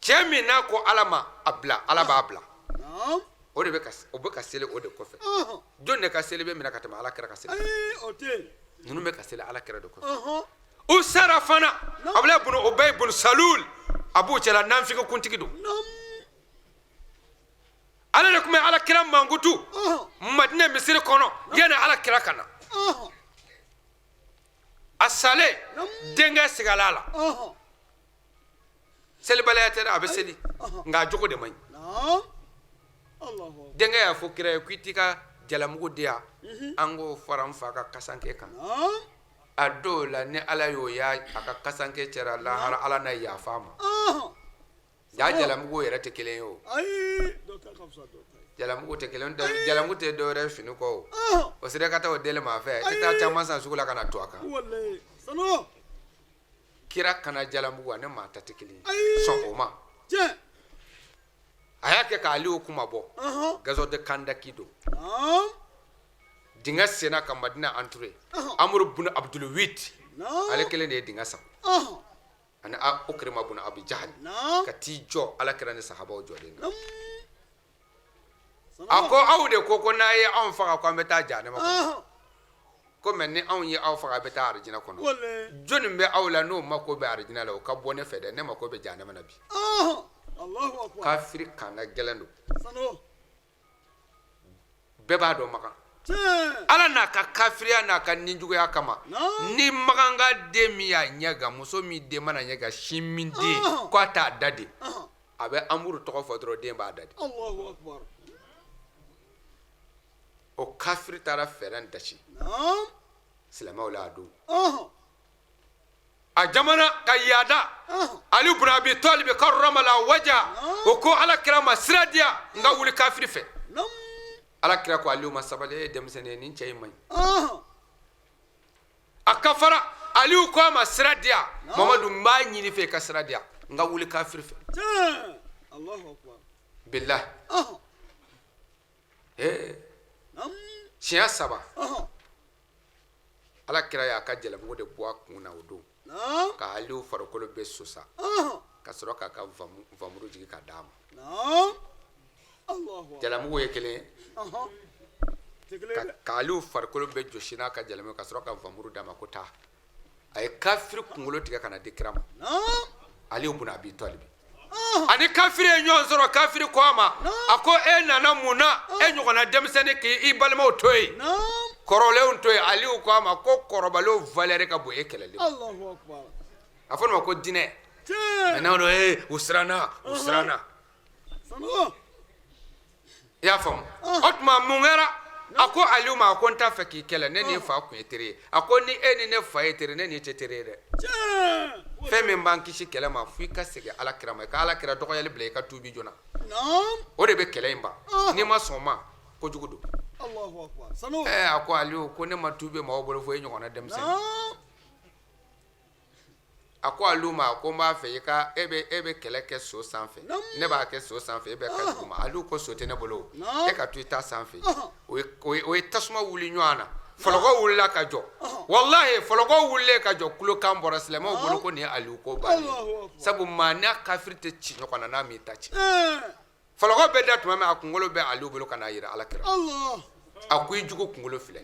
Speaker 2: Cɛ min n'a ko ala ma a bila, ala b'a bila. O de bɛ ka, o bɛ ka seli o de kɔfɛ. Jɔn de ka seli bɛ minɛ ka tɛmɛ ala kira ka seli kan?
Speaker 4: Ayi, o tɛ yen.
Speaker 2: Ninnu bɛ ka seli ala kira de kɔfɛ. U sara fana, Abulayi bunu Ubayi bunu Salul, a b'u cɛla, nanfigi kuntigi don. Ale de tun bɛ ala kira mankutu Madinɛ misiri kɔnɔ yanni ala kira ka na. A salen, denkɛ sigala a la. Selibaliya tɛ dɛ, a bɛ seli, nka a jogo de man ɲi.
Speaker 4: Allahu akbar.
Speaker 2: Denkɛ y'a fɔ kira ye k'i t'i ka jalamugu di yan, an k'o fara n fa ka kasanke kan. A dɔw la, ni ala y'o ya a ka kasanke cɛra lahara, ala na yafa a ma. Ja, jalamugu yɛrɛ tɛ kelen ye o.
Speaker 4: Ayi, dɔ ta ka fisa dɔ ta ye.
Speaker 2: Jalamugu tɛ kelen tɛ, jalamugu tɛ dɔwɛrɛ fini kɔ o. O sera ka taa o deli maa fɛ, i tɛ taa caman san sugu la ka na to a kan.
Speaker 4: Wallahi. Sanu.
Speaker 2: Kira kana jalamugu ani maa ta tɛ kelen ye.
Speaker 4: Ayi.
Speaker 2: Sɔn o ma.
Speaker 4: Tiɲɛ.
Speaker 2: A y'a kɛ k'ale kuma bɔ. Gazo de Kandaki don.
Speaker 4: Naam.
Speaker 2: Dingɛ senna ka Madina entouré. Amuru bun Abdul Wid.
Speaker 4: Naam.
Speaker 2: Ale kelen de ye dingɛ sen. Ani Ukrima bun Abi Jahal.
Speaker 4: Naam.
Speaker 2: Ka t'i jɔ Ala kira ni sahabaw jɔlen na.
Speaker 4: Naam.
Speaker 2: A ko aw de ko ko n'a ye anw faga ko an bɛ taa jahanama kɔnɔ. Ko mɛ ni anw ye aw faga a bɛ taa arijinɛ kɔnɔ.
Speaker 4: Wallahi.
Speaker 2: Jɔnni bɛ aw la n'o mako bɛ arijinɛ la, o ka bɔ ne fɛ dɛ, ne mako bɛ jahanama na bi.
Speaker 4: Allahu akbar.
Speaker 2: Kafiri kanga gɛlɛn don.
Speaker 4: Sanu.
Speaker 2: Bɛɛ b'a dɔn Makan.
Speaker 4: Tiɲɛ.
Speaker 2: Ala n'a ka kafiriya n'a ka ninjuguya kama.
Speaker 4: Naam.
Speaker 2: Ni Makan ka den min y'a ɲɛ gan, muso min den mana ɲɛ gan, sin min den, k'a t'a da de. A bɛ Amuru tɔgɔ fɔ dɔrɔn, den b'a da de.
Speaker 4: Allahu akbar.
Speaker 2: O kafiri taara fɛɛrɛ dasi
Speaker 4: Naam.
Speaker 2: silamɛw la a don. A jamana ka yaada. Ali bun Abi Talib karramala waja. O ko Ala kira ma sira di yan n ka wuli kafiri fɛ.
Speaker 4: Naam.
Speaker 2: Ala kira ko Aliyu ma sabali, e ye denmisɛnnin ye, nin cɛ in man ɲi. A ka fara Aliyu ko a ma sira di yan. Mamadu, n b'a ɲini fɛ i ka sira di yan n ka wuli kafiri fɛ.
Speaker 4: Tiɲɛ. Allahu akbar.
Speaker 2: Bilahi. Ee.
Speaker 4: Naam.
Speaker 2: Siɲɛ 3. Ala kira y'a ka jalamugu de bɔ a kun na o don.
Speaker 4: Naam.
Speaker 2: Ka Aliyu farikolo bɛɛ sosa. Ka sɔrɔ k'a ka vamuru jigin ka d'a ma.
Speaker 4: Naam. Allahu akbar.
Speaker 2: Jalamugu ye kelen ye.
Speaker 4: Tɛ kelen ye dɛ.
Speaker 2: Ka Aliyu farikolo bɛɛ jɔsi n'a ka jalamugu ka sɔrɔ ka vamuru d'a ma ko taa. A ye kafiri kunkolo tigɛ ka na di kira ma.
Speaker 4: Naam.
Speaker 2: Aliyu bun Abi Talib. Ani kafiri ye ɲɔgɔn sɔrɔ, kafiri ko a ma, a ko e nana mun na, e ɲɔgɔnna denmisɛnnin k'i balimaw to yen,
Speaker 4: Naam.
Speaker 2: kɔrɔlenw to yen. Aliyu ko a ma ko kɔrɔbalenw valeur ka bon e kɛlɛli ma.
Speaker 4: Allahu akbar.
Speaker 2: A fɔ nin ma ko diinɛ.
Speaker 4: Tiɲɛ.
Speaker 2: Maintenant u siranna, u siranna.
Speaker 4: Sanu.
Speaker 2: I y'a faamu? O tuma mun kɛra? A ko Aliyu ma, a ko n t'a fɛ k'i kɛlɛ, ne ni fa kun ye teri ye. A ko ni e ni ne fa ye teri, ne ni tɛ teri ye dɛ.
Speaker 4: Tiɲɛ.
Speaker 2: Fɛn min b'an kisi kɛlɛ ma, fo i ka segin Ala kira ma, i ka Ala kira dɔgɔyali bila, i ka tuubi joona.
Speaker 4: Naam.
Speaker 2: O de bɛ kɛlɛ in ban. N'i ma sɔn o ma, kojugu don.
Speaker 4: Allahu akbar. Sanu.
Speaker 2: A ko Aliyu ko ne ma tuubi maaw bolo fo e ɲɔgɔnna denmisɛnnin.
Speaker 4: Naam.
Speaker 2: A ko Aliyu ma, a ko n b'a fɛ i ka e bɛ e bɛ kɛlɛ kɛ so sanfɛ, ne b'a kɛ so sanfɛ, e bɛ kɛ duguma. Aliyu ko so tɛ ne bolo, e ka to i ta sanfɛ. O ye tasuma wuli ɲɔgɔn na, fɔlɔkɔ wulila ka jɔ. Walahi fɔlɔkɔ wulilen ka jɔ, kulokan bɔra silamɛw bolo ko nin ye Aliyu ko bannen ye. Sabu maa n'a kafiri tɛ ci ɲɔgɔn na n'a m'i ta ci. Fɔlɔkɔ bɛ da tuma min, a kunkolo bɛ Aliyu bolo ka n'a yira Ala kira. A ko i jugu kunkolo filɛ.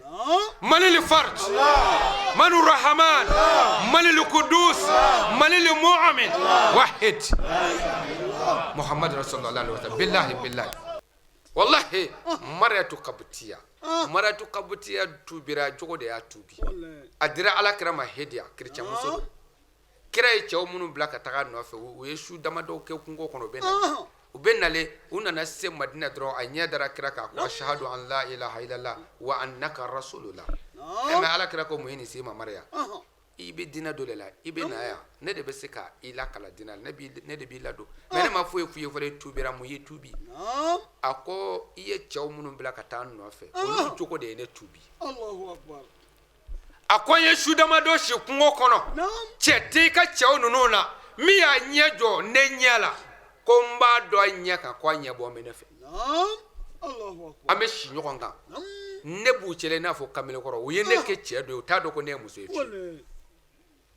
Speaker 2: Manili farj, manu rahman, manili kudus, manili mu'min, wahid. Muhammad rasulullah alaihi wasallam. Billahi billahi. Wallahi Mariyatu Kabutiya. Mariyatu Kabutiya tubira jogo de y'a tubi. A dira Ala kira ma hediya, chrétien muso don. Kira ye cɛw minnu bila ka taga nɔfɛ, u ye su damadɔw kɛ kungo kɔnɔ, u bɛ na. U bɛ nale, u nana se Madina dɔrɔn, a ɲɛ dara kira kan, ko ashhadu an la ilaha illallah wa annaka rasulullah. Mais Ala kira ko mun ye nin se ma Mariya? I bɛ diinɛ dɔ de la, i bɛ na yan, ne de bɛ se ka i lakala diinɛ la, ne de b'i ladon. Mais ne ma foyi f'i ye fɔlɔ, i tubira, mun y'i tubi? A ko i ye cɛw minnu bila ka taa n nɔfɛ, olu jogo de ye ne tubi.
Speaker 4: Allahu akbar.
Speaker 2: A ko n ye su damadɔ si kungo kɔnɔ, cɛ tɛ i ka cɛw ninnu na min y'a ɲɛ jɔ ne ɲɛ la, ko n b'a dɔn a ɲɛ kan ko a ɲɛ bɔ bɛ ne fɛ. An bɛ si ɲɔgɔn kan, ne b'u cɛla i n'a fɔ kamalenkɔrɔ, u ye ne kɛ cɛ dɔ ye, u t'a dɔn ko ne ye muso ye fiyewu.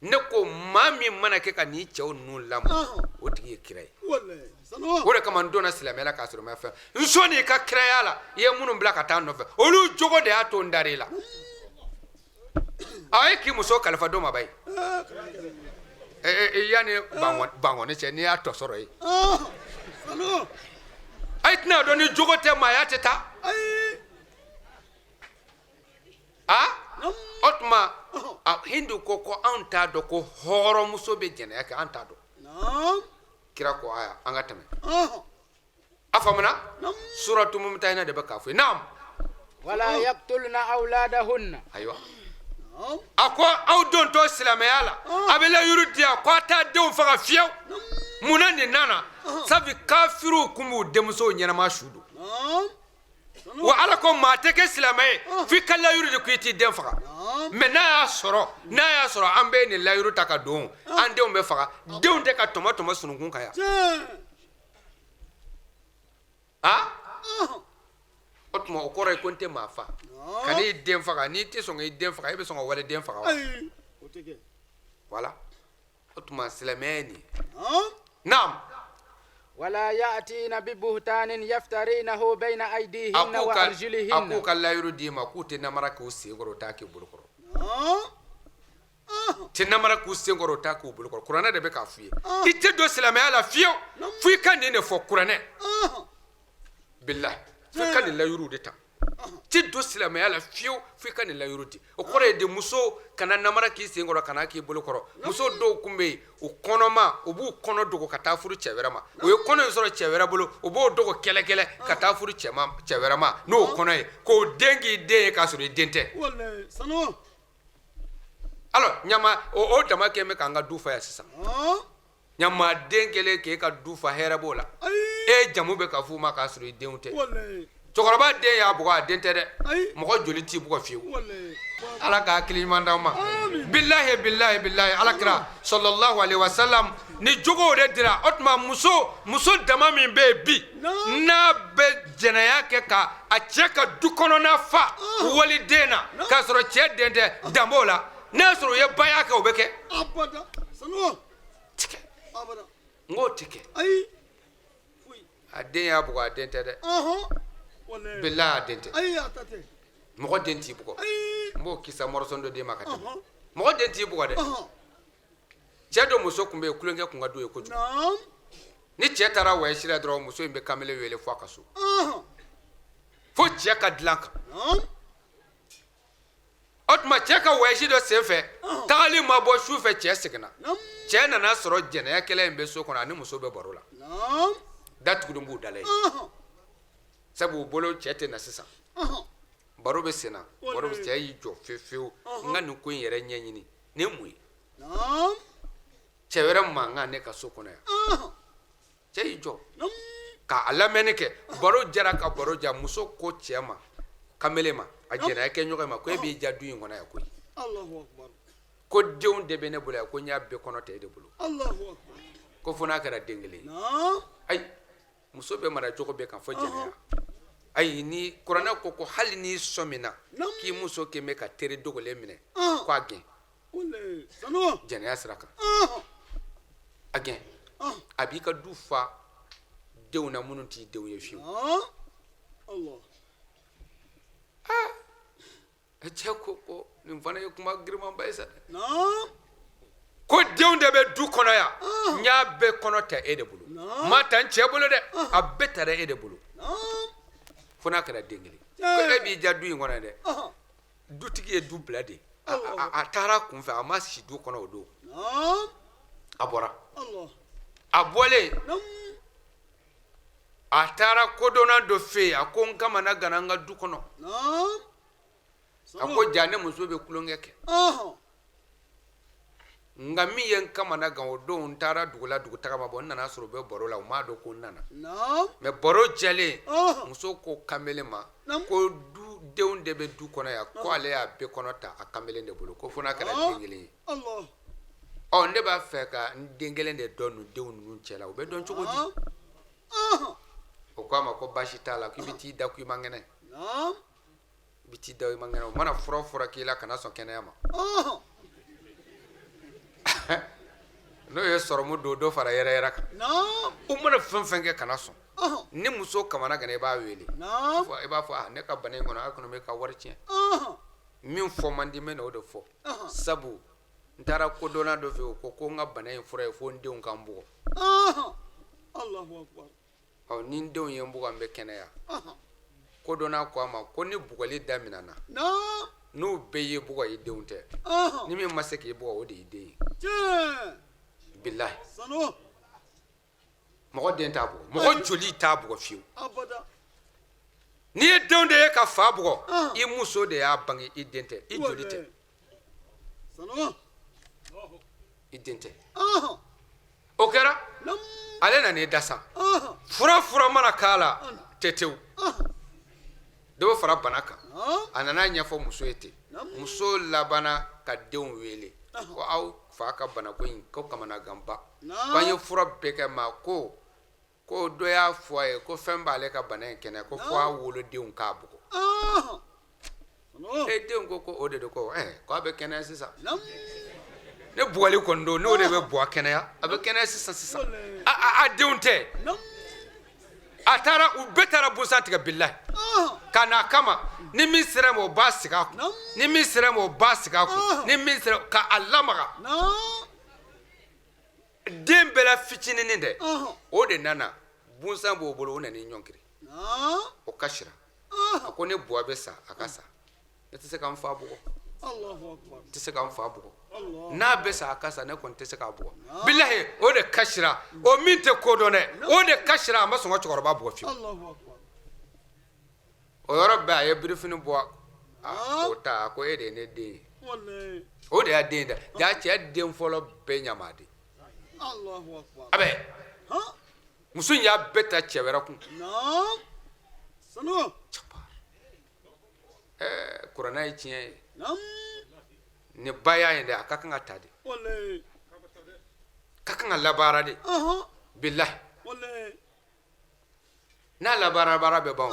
Speaker 2: Ne ko maa min mana kɛ ka nin cɛw ninnu lamɔ, o tigi ye kira ye. O de kama n donna silamɛya la k'a sɔrɔ n ma fɛn. N sɔnni i ka kiraya la, i ye minnu bila ka taa n nɔfɛ, olu jogo de y'a to n dar'i la. A ye k'i muso kalifa dɔ ma ba ye. Yanni bangɔni cɛ, n'i y'a tɔ sɔrɔ yen. A tɛna dɔn ni jogo tɛ maaya tɛ taa. O tuma Hindu ko anw t'a dɔn ko hɔrɔnmuso bɛ jɛnɛya kɛ, an t'a dɔn. Kira ko aya an ka tɛmɛ. A faamuna? Suratu Mumtahina de bɛ k'a fɔ. Naam.
Speaker 3: Wala yaqtulna awladahunna.
Speaker 2: Ayiwa. A ko aw dontɔ silamɛya la, a bɛ layiru di yan ko a t'a denw faga fiyewu. Munna nin nana? Sabu kafiriw kun b'u denmusow ɲɛnama su don. Wa Ala ko maa tɛ kɛ silamɛ ye f'i ka layiru di ko i t'i den faga. Mais n'a y'a sɔrɔ an bɛ nin layiru ta ka don, an denw bɛ faga. Denw tɛ ka tɔmɔ tɔmɔ sununkun kan yan. A o tuma, o kɔrɔ ye ko n tɛ maa fa. Ka n'i den faga, n'i tɛ sɔn k'i den faga, e bɛ sɔn ka wale den faga wa?
Speaker 4: Ayi, o tɛ kɛ.
Speaker 2: Voilà, o tuma silamɛya ye nin ye. Naam.
Speaker 3: ولا يأتين ببهتان يفترينه بين
Speaker 2: A
Speaker 3: أيديهن
Speaker 2: k'u ka a
Speaker 3: وأرجلهن.
Speaker 2: k'u ka layiru d'i ma k'u tɛ namara k'u sen kɔrɔ, u t'a k'i bolo kɔrɔ. Tɛ namara k'u sen kɔrɔ, u t'a k'u bolo kɔrɔ. Kuranɛ de bɛ k'a f'i ye. I tɛ don silamɛya la fiyewu fo i ka nin de fɔ. Kuranɛ, bilahi, fo i ka nin layiru de ta. Tɛ don silamɛya la fiyewu fo i ka nin layiru di. O kɔrɔ ye de, muso kana namara k'i sen kɔrɔ, kana k'i bolo kɔrɔ. Muso dɔw kun bɛ yen, u kɔnɔma, u b'u kɔnɔ dogo ka taa furu cɛ wɛrɛ ma. U ye kɔnɔ in sɔrɔ cɛ wɛrɛ bolo, u b'o dogo kɛlɛkɛlɛ ka taa furu cɛ ma, cɛ wɛrɛ ma n'o kɔnɔ ye, k'o den k'i den ye k'a sɔrɔ i den tɛ.
Speaker 4: Wallahi, sanu.
Speaker 2: Alors, ɲama o dama kɛ bɛ k'an ka du fa yan sisan. Ɲamaden kɛlen k'e ka du fa, hɛrɛ b'o la?
Speaker 4: Ayi.
Speaker 2: E jamu bɛ ka f'u ma k'a sɔrɔ i denw tɛ.
Speaker 4: Wallahi.
Speaker 2: Cɛkɔrɔba den y'a bugɔ, a den tɛ dɛ.
Speaker 4: Ayi.
Speaker 2: Mɔgɔ joli t'i bugɔ fiyewu?
Speaker 4: Wallahi.
Speaker 2: Ala ka hakili ɲuman d'aw ma. Bilahi, bilahi, bilahi, Ala kira sallallahu alaihi wasallam ni jogow de dira. O tuma, muso dama min bɛ yen bi, n'a bɛ jɛnɛya kɛ ka a cɛ ka du kɔnɔna fa waliden na k'a sɔrɔ cɛ den tɛ, dan b'o la. N'a y'a sɔrɔ u ye baya kɛ, o bɛ kɛ?
Speaker 4: Abada, sanu.
Speaker 2: Tigɛ.
Speaker 4: Abada.
Speaker 2: N k'o tɛ kɛ.
Speaker 4: Ayi, foyi.
Speaker 2: A den y'a bugɔ, a den tɛ dɛ.
Speaker 4: Wallahi.
Speaker 2: Bilahi, a den tɛ.
Speaker 4: Ayi, a ta tɛ.
Speaker 2: Mɔgɔ den t'i bugɔ.
Speaker 4: Ayi.
Speaker 2: N b'o kisa mɔrɔsɔn dɔ d'e ma ka tɛmɛ. Mɔgɔ den t'i bugɔ dɛ. Cɛ dɔ muso tun bɛ yen, tulonkɛ kun ka d'u ye kojugu. Ni cɛ taara wɔyasi la dɔrɔn, muso in bɛ kamalen wele fo a ka so, fo cɛ ka dilan kan. O tuma, cɛ ka wɔyasi dɔ sen fɛ, tagali ma bɔ su fɛ, cɛ seginna. Cɛ nana sɔrɔ jɛnɛyakɛla in bɛ so kɔnɔ, ani muso bɛ baro la. Datugulen b'u dala ye, sabu u bolo cɛ tɛ na sisan. Baro bɛ sen na, baro bɛ. Cɛ y'i jɔ fewu fewu: n ka nin ko in yɛrɛ ɲɛɲini, nin ye mun ye? Cɛ wɛrɛ mankan ne ka so kɔnɔ yan. Cɛ y'i jɔ k'a lamɛnni kɛ. Baro jara ka baro ja. Muso ko cɛ ma, kamalen ma, a jɛnɛya kɛ ɲɔgɔn ma, ko e b'i ja du in kɔnɔ yan koyi.
Speaker 4: Allahu akbar.
Speaker 2: Ko denw de bɛ ne bolo yan, ko n y'a bɛɛ kɔnɔ ta e de bolo.
Speaker 4: Allahu akbar.
Speaker 2: Ko fo n'a kɛra den kelen ye. Ayi, muso bɛ mara cogo bɛɛ kan fo jɛnɛya. Ayi, ni kuranɛ ko hali n'i sɔmina k'i muso kɛn bɛ ka teri dogolen minɛ, ko a gɛn.
Speaker 4: Wallahi, sanu.
Speaker 2: Jɛnɛya sira kan, a gɛn. A b'i ka du fa denw na minnu t'i denw ye fiyewu.
Speaker 4: Allah.
Speaker 2: Cɛ ko nin fana ye kuma girimanba ye sa dɛ. Ko denw de bɛ du kɔnɔ yan, n y'a bɛɛ kɔnɔ ta e de bolo. N ma ta n cɛ bolo dɛ, a bɛɛ tara e de bolo, fo n'a kɛra den kelen. Ko e b'i ja du in kɔnɔ yan dɛ. Dutigi ye du bila de, a taara kun fɛ, a ma si du kɔnɔ o don. A bɔra.
Speaker 4: Allah.
Speaker 2: A bɔlen, a taara kodɔnna dɔ fɛ yen. A ko n kamana gana n ka du kɔnɔ. A ko ja, ne muso bɛ tulonkɛ kɛ, nka min ye n kamana gan, o don n taara dugu la, dugu tagama bɔ, n nana sɔrɔ u bɛ baro la, u m'a dɔn ko n nana. Mais baro jɛlen, muso ko kamalen ma ko du denw de bɛ du kɔnɔ yan, ko ale y'a bɛɛ kɔnɔ ta a kamalen de bolo, ko fo n'a kɛra den kelen ye.
Speaker 4: Allah.
Speaker 2: Ɔ, ne b'a fɛ ka n den kelen de dɔn nin denw ninnu cɛ la, o bɛ dɔn cogo di? O ko a ma ko baasi t'a la, k'i bɛ t'i da ko i man kɛnɛ. I bɛ t'i da i man kɛnɛ, o mana fura o fura k'i la, kana sɔn kɛnɛya ma. N'o ye sɔrɔmu don dɔ fara yɛrɛ yɛrɛ kan. O mana fɛn fɛn kɛ, kana sɔn. Ni muso kamana gana, i b'a wele. I b'a fɔ: ah, ne ka bana in kɔnɔ, a kɔni bɛ ka wari tiɲɛ. Min fɔ man di, n bɛ na o de fɔ, sabu n taara kodɔnna dɔ fɛ yen, o ko n ka bana in fura ye fo n denw ka n bugɔ.
Speaker 4: Allahu akbar.
Speaker 2: Ɔ, ni n denw ye n bugɔ, n bɛ kɛnɛya. Kodɔnna ko a ma ko ni bugɔli daminɛna, n'u bɛɛ y'i bugɔ, i denw tɛ, ni min ma se k'i bugɔ, o de y'i den ye.
Speaker 4: Tiɲɛ.
Speaker 2: Bilahi.
Speaker 4: Sanu.
Speaker 2: Mɔgɔ den t'a bugɔ, mɔgɔ joli t'a bugɔ fiyewu.
Speaker 4: Abada.
Speaker 2: N'i ye denw de ye ka fa bugɔ, i muso de y'a bange, i den tɛ, i joli tɛ.
Speaker 4: Sanu.
Speaker 2: I den tɛ. O kɛra, ale nan'i da sa. Fura fura mana k'a la, tɛtew. Dɔ bɛ fara bana kan. A nana ɲɛfɔ muso ye ten. Muso labanna ka denw wele ko aw fa ka banako in ko kamanaganba, ko an ye fura bɛɛ kɛ, ma ko ko dɔ y'a fɔ a ye ko fɛn b'ale ka bana in kɛnɛya, ko fo a wolodenw k'a bugɔ. E denw ko ko o de don, ko k'a bɛ kɛnɛya sisan. Ne bugɔli kɔni don, n'o de bɛ bɔ kɛnɛya, a bɛ kɛnɛya sisan sisan. A denw tɛ, a taara, u bɛɛ taara busan tigɛ bilahi ka n'a kama. Ni min sera ma, o b'a sigi a kun. Ni min sera ma, o b'a sigi a kun. Ni min sera ka a lamaga, den bɛɛ la fitininin dɛ, o de nana, busan b'o bolo, o nana i ɲɔngiri, o kasira. A ko ne buwa bɛ sa, a ka sa, ne tɛ se ka n fa bugɔ, n tɛ se ka n fa bugɔ. N'a bɛ sa, a ka sa, ne kɔni tɛ se k'a bugɔ. Bilahi, o de kasira. O min tɛ ko dɔn dɛ, o de kasira. A ma sɔn ka cɛkɔrɔba bugɔ fiyewu. O yɔrɔ bɛɛ, a ye birifini bɔ k'o ta. A ko e de ye ne den ye. O de y'a den ye dɛ. Ja, cɛ den fɔlɔ bɛɛ ɲamaden a bɛ muso in y'a bɛɛ ta cɛ wɛrɛ kun. Ɛɛ, kuranɛ ye tiɲɛ ye. Nin baya in dɛ, a ka kan ka ta de, ka kan ka labaara de. Bilahi, n'a labaara, baara bɛ ban.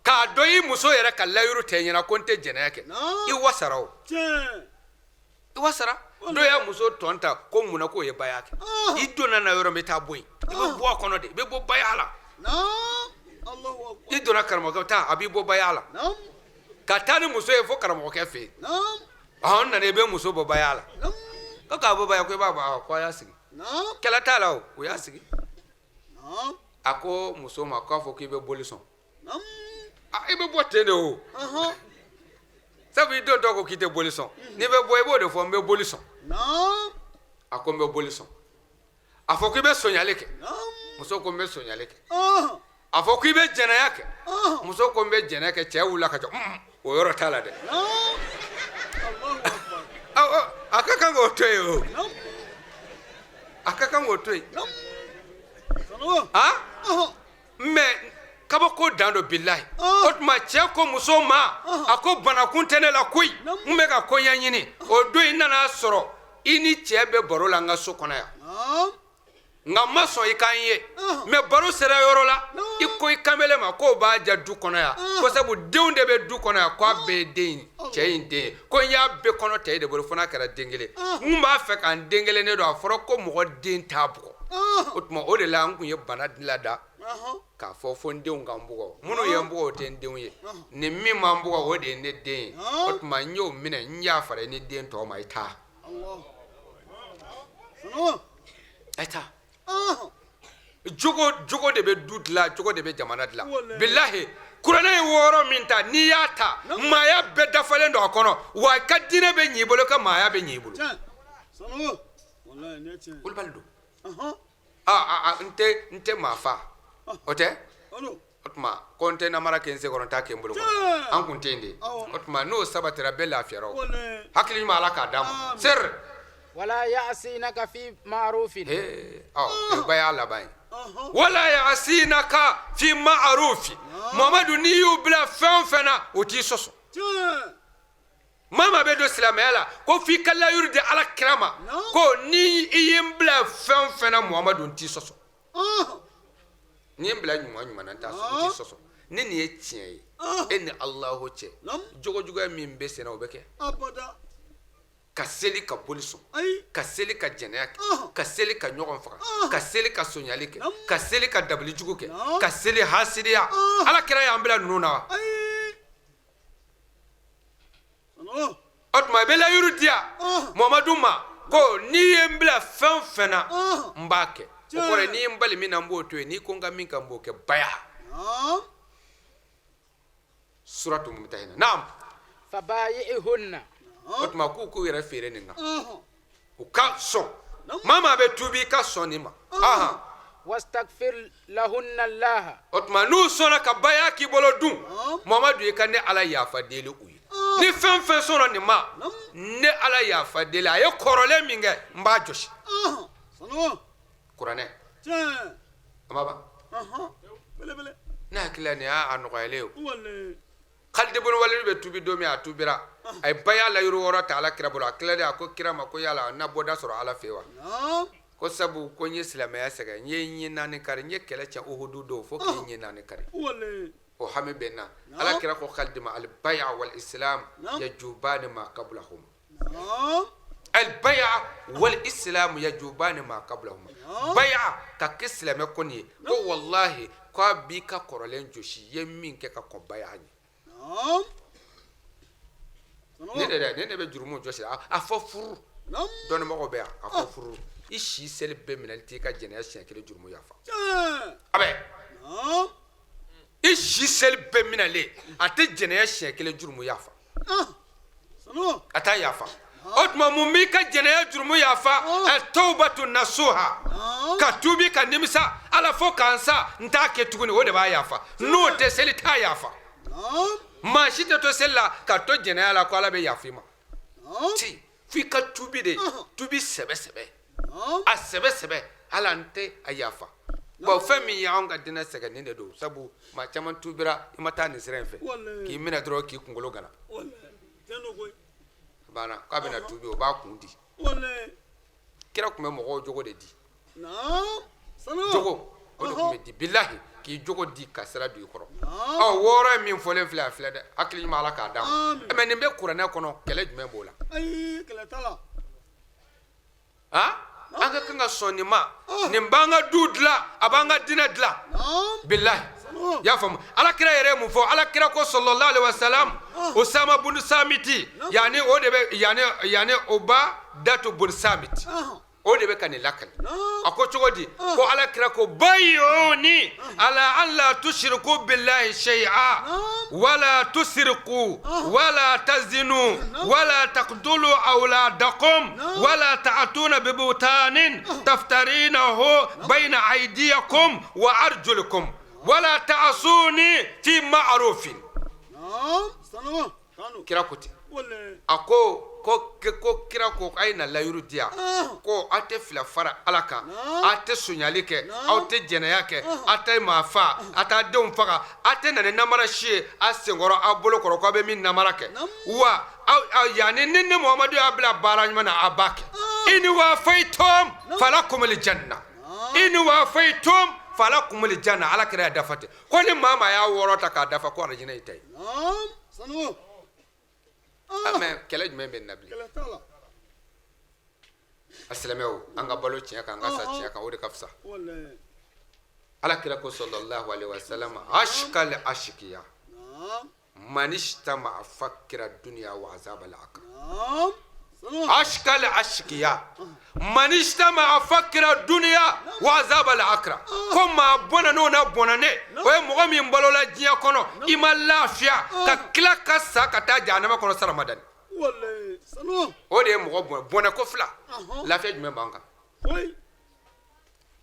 Speaker 2: K'a dɔn i muso yɛrɛ ka layiru tɛ ɲɛna ko n tɛ jɛnɛya kɛ, i wasara. O i wasara. Dɔw y'a muso tɔn ta ko munna k'o ye baya kɛ. I donna na yɔrɔ min, i t'a bɔ yen, i bɛ bɔ a kɔnɔ de, i bɛ bɔ baya la. I donna karamɔgɔkɛ taa, a b'i bɔ baya la ka taa ni muso ye fo karamɔgɔkɛ fɛ yen. Ɔhɔn, nana, i bɛ muso bɔ baya la. Ko k'a bɔ baya, ko i b'a bɔ, ko a y'a sigi. Kɛlɛ t'a la, o o y'a sigi. A ko muso ma k'a fɔ k'i bɛ boli sɔn, i bɛ bɔ ten de. O sabu i dontɔ ko k'i tɛ boli sɔn. N'i bɛ bɔ, i b'o de fɔ: n bɛ boli sɔn. A ko n bɛ boli sɔn. A fɔ k'i bɛ sonyali kɛ. Muso ko n bɛ sonyali kɛ. A fɔ k'i bɛ jɛnɛya kɛ. Muso ko n bɛ jɛnɛya kɛ. Cɛ wulila ka jɔ. O yɔrɔ t'a la dɛ. A ka kan k'o to yen. O a ka kan k'o to yen. Mais kabako dan don, bilahi. O tuma cɛ ko muso ma, a ko banakun tɛ ne la koyi, n bɛ ka ko ɲɛɲini. O don i nana sɔrɔ i ni cɛ bɛ baro la n ka so kɔnɔ yan, nka n ma sɔn i k'an ye. Mais baro sera yɔrɔ la, i ko i kanbele ma k'o b'a ja du kɔnɔ yan, ko sabu denw de bɛ du kɔnɔ yan, k'a bɛɛ ye den cɛ in den ye, ko n y'a bɛɛ kɔnɔ ta e de bolo fo n'a kɛra den kelen. N b'a fɛ ka n den kelen de don. A fɔra ko mɔgɔ den t'a bugɔ. O tuma o de la n tun ye bana lada k'a fɔ fo n denw ka n bugɔ. Minnu ye n bugɔ, o tɛ n denw ye. Ni min ma n bugɔ, o de ye ne den ye. O tuma n y'o minɛ, n y'a fara i ni den tɔw ma. I taa, i taa. Jogo, jogo de bɛ du dilan, jogo de bɛ jamana dilan. Bilahi, kuranɛ ye wɔɔrɔ min ta, n'i y'a ta, maaya bɛɛ dafalen don a kɔnɔ. Wa i ka diinɛ bɛ ɲɛ i bolo, i ka maaya bɛ ɲɛ i bolo. Kulubali don. N tɛ maa fa, o tɛ. O tuma ko n tɛ namara kɛ n senkɔrɔ, n t'a kɛ n bolo kɔrɔ. An kun tɛ yen de. O tuma n'o sabatira, bɛɛ lafiyara. O hakili ɲuman, Ala k'a d'an ma seri.
Speaker 3: Wala yasinaka fi ma'rufin.
Speaker 2: Ɔ, o ba y'a laban ye. Wala yasinaka fi ma'rufi. Muhamadu, n'i y'u bila fɛn o fɛn na, o t'i sɔsɔ. Maa maa bɛ don silamɛya la ko f'i ka layiru di Ala kira ma ko ni i ye n bila fɛn o fɛn na, Muhamadu, n t'i sɔsɔ. N'i ye n bila ɲuman ɲuman na, n t'a sɔsɔ, n t'i sɔsɔ. Ni nin ye tiɲɛ ye e ni Alahu cɛ, jogojuguya min bɛ sen na, o bɛ kɛ ka seli ka boli sɔn, ka seli ka jɛnɛya kɛ, ka seli ka ɲɔgɔn faga, ka seli ka sonyali kɛ, ka seli ka dabalijugu kɛ, ka seli hasidiya. Ala kira y'an bila ninnu na wa? O tuma i bɛ layiru di yan Muhamadu ma ko n'i ye n bila fɛn o fɛn na, n b'a kɛ. O kɔrɔ ye n'i ye n bali min na, n b'o to yen. N'i ko n ka min kɛ, n b'o kɛ. Baya suratu Mumtahina. Naam.
Speaker 3: Fabayi'hunna.
Speaker 2: O tuma k'u k'u yɛrɛ feere nin kan, u ka sɔn. Maa maa bɛ tuubi, i ka sɔn nin ma. Ahan.
Speaker 3: Wastagfir lahunna Allah.
Speaker 2: O tuma n'u sɔnna ka baya k'i bolo dun, Muhamadu, i ka ne Ala yafa deli u ye. Ni fɛn fɛn sɔnna nin ma, ne Ala yafa deli. A ye kɔrɔlen min kɛ, n b'a jɔsi. Kuranɛ a ma ban. Ne hakili la nin y'a nɔgɔyalen ye. Khalid ibn Walid bɛ tubi don min a tubira a ye baya layiru 6 ta ala kira bolo a tilalen a ko kira ma ko yala n na bɔda sɔrɔ ala fɛ wa ko sabu ko n ye silamɛya sɛgɛn n ye ɲin naani kari n ye kɛlɛ tiɲɛ Uhudu don fo k'i ɲin naani kari o hami bɛ n na ala kira ko Khalid ma al baya wal islam yajubani ma qablahum al baya wal islam yajubani ma qablahum baya ka kɛ silamɛ kɔni ye ko wallahi k'a b'i ka kɔrɔlen josi i ye min kɛ ka kɔn baya ɲɛ ne de dɛ ne de bɛ jurumu jɔsi a fɔ furu dɔnnibagaw bɛ yan a fɔ furu i si seli bɛɛ minɛli t'i ka jɛnɛya siɲɛ kelen jurumu yafa a bɛ i si seli bɛɛ minɛlen a tɛ jɛnɛya siɲɛ kelen jurumu yafa a t'a yafa o tuma mun b'i ka jɛnɛya jurumu yafa tawbatu nasuha ka tubi ka nimisa ala fo ka n sa n t'a kɛ tuguni o de b'a yafa n'o tɛ seli t'a yafa maa si tɛ to seli la ka to jɛnɛya la ko ala bɛ yafa i ma ti f'i ka tubi de tubi sɛbɛ sɛbɛ a sɛbɛ sɛbɛ ala n tɛ a yafa bon fɛn min ye anw ka diinɛ sɛgɛn nin de don sabu maa caman tubira i ma taa nin sira in fɛ k'i minɛ dɔrɔn k'i kunkolo gana banna k'a bɛna tubi o b'a kun di kira tun bɛ mɔgɔw jogo de di jogo o de tun bɛ di bilahi k'i jogo di ka sira don i kɔrɔ ɔ wɔɔrɔ ye min fɔlen filɛ a filɛ dɛ hakili ɲuman ala k'a d'an ma mais nin bɛ kuranɛ kɔnɔ kɛlɛ jumɛn b'o la an ka kan ka sɔn nin ma nin b'an ka du dilan a b'an ka diinɛ dilan bilahi y'a faamu ala kira yɛrɛ ye mun fɔ ala kira ko sallallahu alaihi wasallam osama bun samiti yani o de bɛ yani yani ubadatu bun samiti o de bɛ ka nin lakali a ko cogo di ko ala kira ko bayuni ala an la tushriku billahi shay'a wala tusriku wala tazinu wala taqtulu awladakum wala ta'tuna bibutanin taftarinahu bayna aydiyakum wa arjulikum wala ta'asuni fi ma'rufin kira ko ten a ko ko kira ko a ye na layiru di yan ko aw tɛ fila fara ala kan aw tɛ sonyali kɛ aw tɛ jɛnɛya kɛ aw tɛ maa fa aw t'a denw faga aw tɛ na ni namara si ye aw senkɔrɔ aw bolo kɔrɔ k'aw bɛ min namara kɛ wa yanni ni ne muhamadu y'a bila baara ɲuman na a b'a kɛ in wafaytum falakumul janna in wafaytum falakumul janna ala kira y'a dafa ten ko ni maa maa y'a wɔɔrɔ ta k'a dafa ko arijinɛ y'i ta ye mais kɛlɛ jumɛn bɛ na bilen a silamɛw an ka balo tiɲɛ kan an ka sa tiɲɛ kan o de ka fisa ala kira ko sallallahu alaihi wasallam ashkal ashkiya manijtama fakira dunya wa azab al akra ashkal ashkiya manijtama fakira dunya wa azab al akra ko maa bɔnɛ n'o na bɔnɛ o ye mɔgɔ min balola diɲɛ kɔnɔ i ma lafiya ka tila ka sa ka taa jahanama kɔnɔ saramadani o de ye mɔgɔ bɔnɛ ko fila lafiya jumɛn b'an kan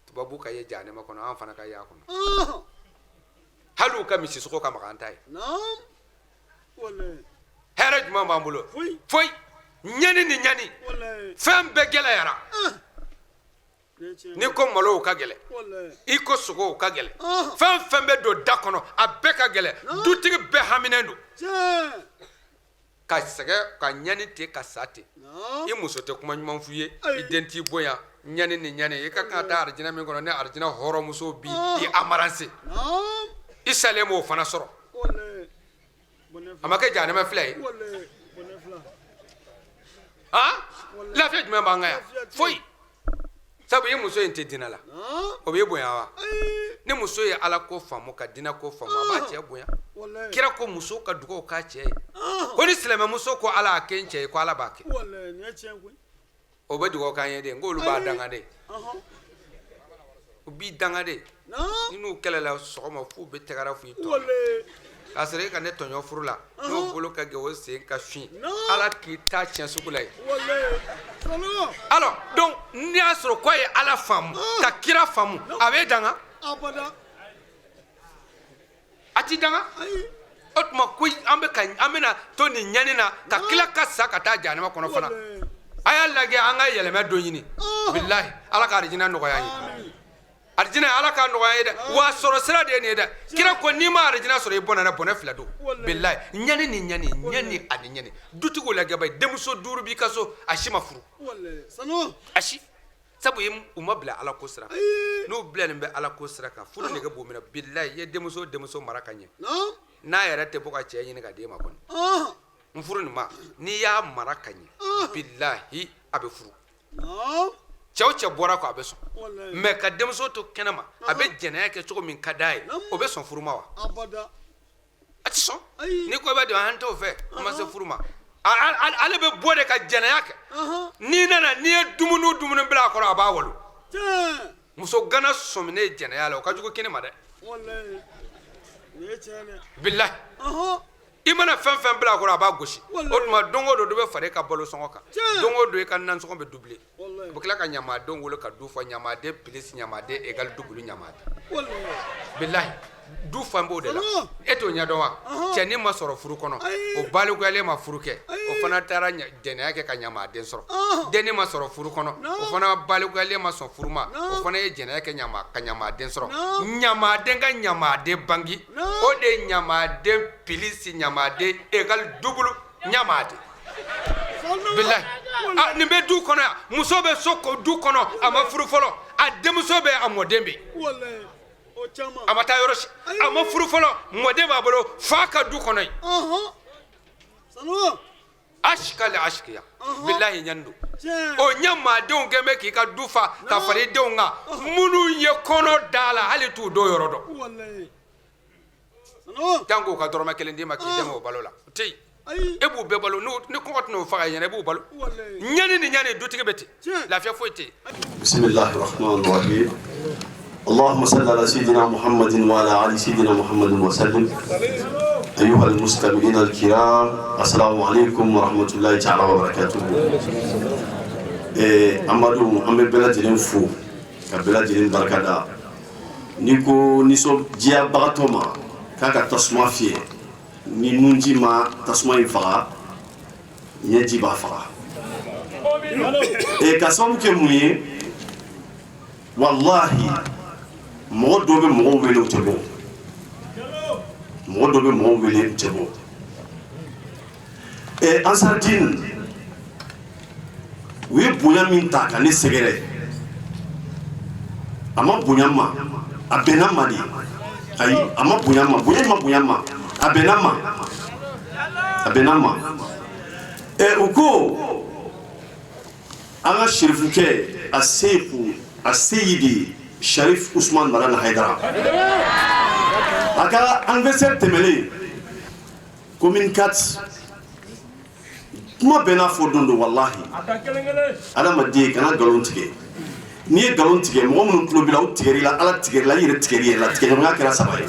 Speaker 2: tubabu ka ye jahanama kɔnɔ an fana ka y'a kɔnɔ hali u ka misisogo ka maga an ta ye hɛrɛ jumɛn b'an bolo foyi ɲani ni ɲani fɛn bɛɛ gɛlɛyara n'i ko malo ka gɛlɛn i ko sogo ka gɛlɛn fɛn fɛn bɛ don da kɔnɔ a bɛɛ ka gɛlɛn dutigi bɛɛ haminen don ka sɛgɛn ka ɲani ten ka sa ten i muso tɛ kuma ɲuman f'i ye i den t'i bonya ɲani ni ɲani i ka kan ka taa arijinɛ min kɔnɔ ni arijinɛ hɔrɔnmuso bi i amaranse i salen m'o fana sɔrɔ a ma kɛ jahanama fila ye lafiya jumɛn b'an kan yan foyi sabu i muso in tɛ diinɛ la o b'i bonya wa ni muso ye ala ko faamu ka diinɛ ko faamu a b'a cɛ bonya kira ko muso ka dugawu k'a cɛ ye ko ni silamɛmuso ko ala a kɛ n cɛ ye ko ala b'a kɛ o bɛ dugawu k'an ye de n k'olu b'a danga de u b'i danga de ni n'u kɛlɛla sɔgɔma f'u bɛ tɛgɛrɛ f'i tɔn k'a sɔrɔ e ka ne tɔɲɔ furu la n'o bolo ka gɛlɛn o sen ka fin ala k'i ta tiɲɛ sugu la yen alors donc n'i y'a sɔrɔ k'a ye ala faamu ka kira faamu a bɛ danga a t'i danga o tuma ko an bɛ ka an bɛna to nin ɲani na ka tila ka sa ka taa jahanama kɔnɔ fana a y'a lajɛ an ka yɛlɛmɛ dɔ ɲini bilahi ala ka arijinɛ nɔgɔya an ye. Arijinɛ Ala k'a nɔgɔya ye dɛ, wa sɔrɔ sira de ye nin ye dɛ. Kira ko n'i ma arijinɛ sɔrɔ i bɔnɛ bɔnɛ fila don. Bilayi, ɲani ni ɲani, ɲani ani ɲani. Dutigiw lajɛ bayi, denmuso duuru b'i ka so, a si ma furu. A si. Sabu u ma bila Ala ko sira kan. N'u bilalen bɛ Ala ko sira kan, furu nege b'u minɛ. Bilayi, i ye denmuso denmuso mara ka ɲɛ, n'a yɛrɛ tɛ bɔ ka cɛ ɲini ka d'e ma kɔni, n furu nin ma, n'i y'a mara ka ɲɛ, bilahi a bɛ furu. Cɛ o cɛ bɔra kɔ, a bɛ sɔn. Mais ka denmuso to kɛnɛ ma, a bɛ jɛnɛya kɛ cogo min ka d'a ye, o bɛ sɔn furu ma wa? A tɛ sɔn. N'i ko i b'a dɔn, an t'o fɛ, an ma se furu ma. Ale bɛ bɔ de ka jɛnɛya kɛ. N'i nana, n'i ye dumuni o dumuni bila a kɔrɔ, a b'a walo. Muso gana sɔminen jɛnɛya la, o ka jugu kini ma dɛ. Bilahi, i mana fɛn fɛn bila a kɔrɔ, a b'a gosi. O tuma don o don, dɔ bɛ fara e ka balo sɔngɔ kan. Don o don, e ka nansɔngɔ bɛ doubler. U bɛ tila ka ɲamadenw wolo ka du fa. Ɲamaden plus ɲamaden égale double ɲamaden. Bilahi, du fan b'o de la. E t'o ɲɛdɔn wa? Cɛnin ma sɔrɔ furu kɔnɔ, o balikuyalen ma furu kɛ, o fana taara jɛnɛya kɛ ka ɲamaden sɔrɔ. Dennin ma sɔrɔ furu kɔnɔ, o fana balikuyalen ma sɔn furu ma, o fana ye jɛnɛya kɛ ka ɲamaden sɔrɔ. Ɲamaden ka ɲamaden bange, o de ye ɲamaden plus ɲamaden égale double ɲamaden. Bilahi, nin bɛ du kɔnɔ yan. Muso bɛ so du kɔnɔ, a ma furu fɔlɔ, a denmuso bɛ, a mɔden bɛ yen, a ma taa yɔrɔ si, a ma furu fɔlɔ, mɔden b'a bolo fa ka du kɔnɔ yen. Ashkali ashkiya, bilahi, ɲani don. O ɲamadenw kɛn bɛ k'i ka du fa ka fara i denw kan, minnu ye kɔnɔ da la, hali t'u don yɔrɔ dɔn. Tant k'u ka dɔrɔmɛ kelen d'i ma k'i dɛmɛ o balo la, o tɛ yen. E b'u bɛɛ balo, ni kɔngɔ tɛna o faga i ɲɛna, i b'u balo. Ɲani ni ɲani, dutigi bɛ ten, lafiya foyi tɛ yen.
Speaker 5: بسم الله الرحمن الرحيم اللهم صل على سيدنا محمد وعلى آل سيدنا محمد وسلم. أيها المستمعين الكرام، السلام عليكم ورحمة الله تعالى وبركاته. Amadu, an bɛ bɛɛ lajɛlen fo ka bɛɛ lajɛlen barika da. N'i ko nisɔndiyabagatɔ ma k'a ka tasuma fiyɛ, ni nunji ma tasuma in faga, ɲɛji b'a faga. Ka sababu kɛ mun ye? Walahi, mɔgɔ dɔ bɛ mɔgɔw wele, u tɛ bɔ. Mɔgɔ dɔ bɛ mɔgɔw wele, u tɛ bɔ. Ansardine, u ye bonya min ta ka ne sɛgɛrɛ, a ma bonya ma, a bɛnna ma de. Ayi, a ma bonya ma, bonya ma bonya ma, a bɛnna ma, a bɛnna ma. U ko an ka sherifukɛ, a seyiku, a seyidi Sharif Usman Madani Haidara, a ka anniversaire tɛmɛlen, commune 4, kuma bɛɛ n'a fɔ don don. Walahi, adamaden kana nkalon tigɛ. N'i ye nkalon tigɛ, mɔgɔ minnu tulo b'i la, o tigɛr'i la, Ala tigɛr'i la, i yɛrɛ tigɛr'i yɛrɛ la. Tigɛɲɔgɔnya kɛra saba ye.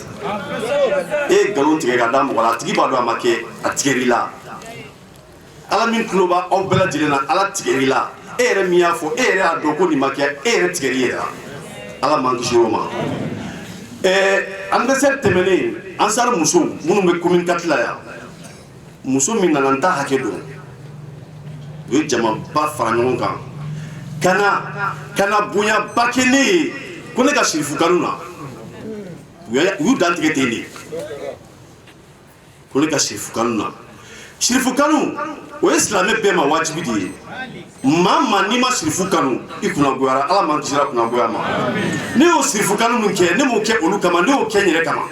Speaker 5: E ye nkalon tigɛ ka da mɔgɔ la, a tigi b'a dɔn a ma kɛ, a tigɛr'i la. Ala min tulo b'a aw bɛɛ lajɛlen na, Ala tigɛr'i la. E yɛrɛ min y'a fɔ, e yɛrɛ y'a dɔn ko nin ma kɛ, e yɛrɛ tigɛr'i yɛrɛ la. Ala m'an kisi o ma. Anniversaire tɛmɛnen, Ansar musow minnu bɛ commune 4 la yan, muso min nana, n t'a hakɛ dɔn, u ye jamaba fara ɲɔgɔn kan ka na bonyaba kɛ ne ye ko ne ka sirifu kanu na. U y'u dantigɛ ten de ko ne ka sirifu kanu na. Sirifu kanu, o ye silamɛ bɛɛ ma wajibi de ye. Maa maa n'i ma sirifu kanu, i kunnagoyara. Ala m'an kisira kunnagoya ma. Ne y'o sirifu kanu min kɛ, ne m'o kɛ olu kama, ne y'o kɛ n yɛrɛ kama.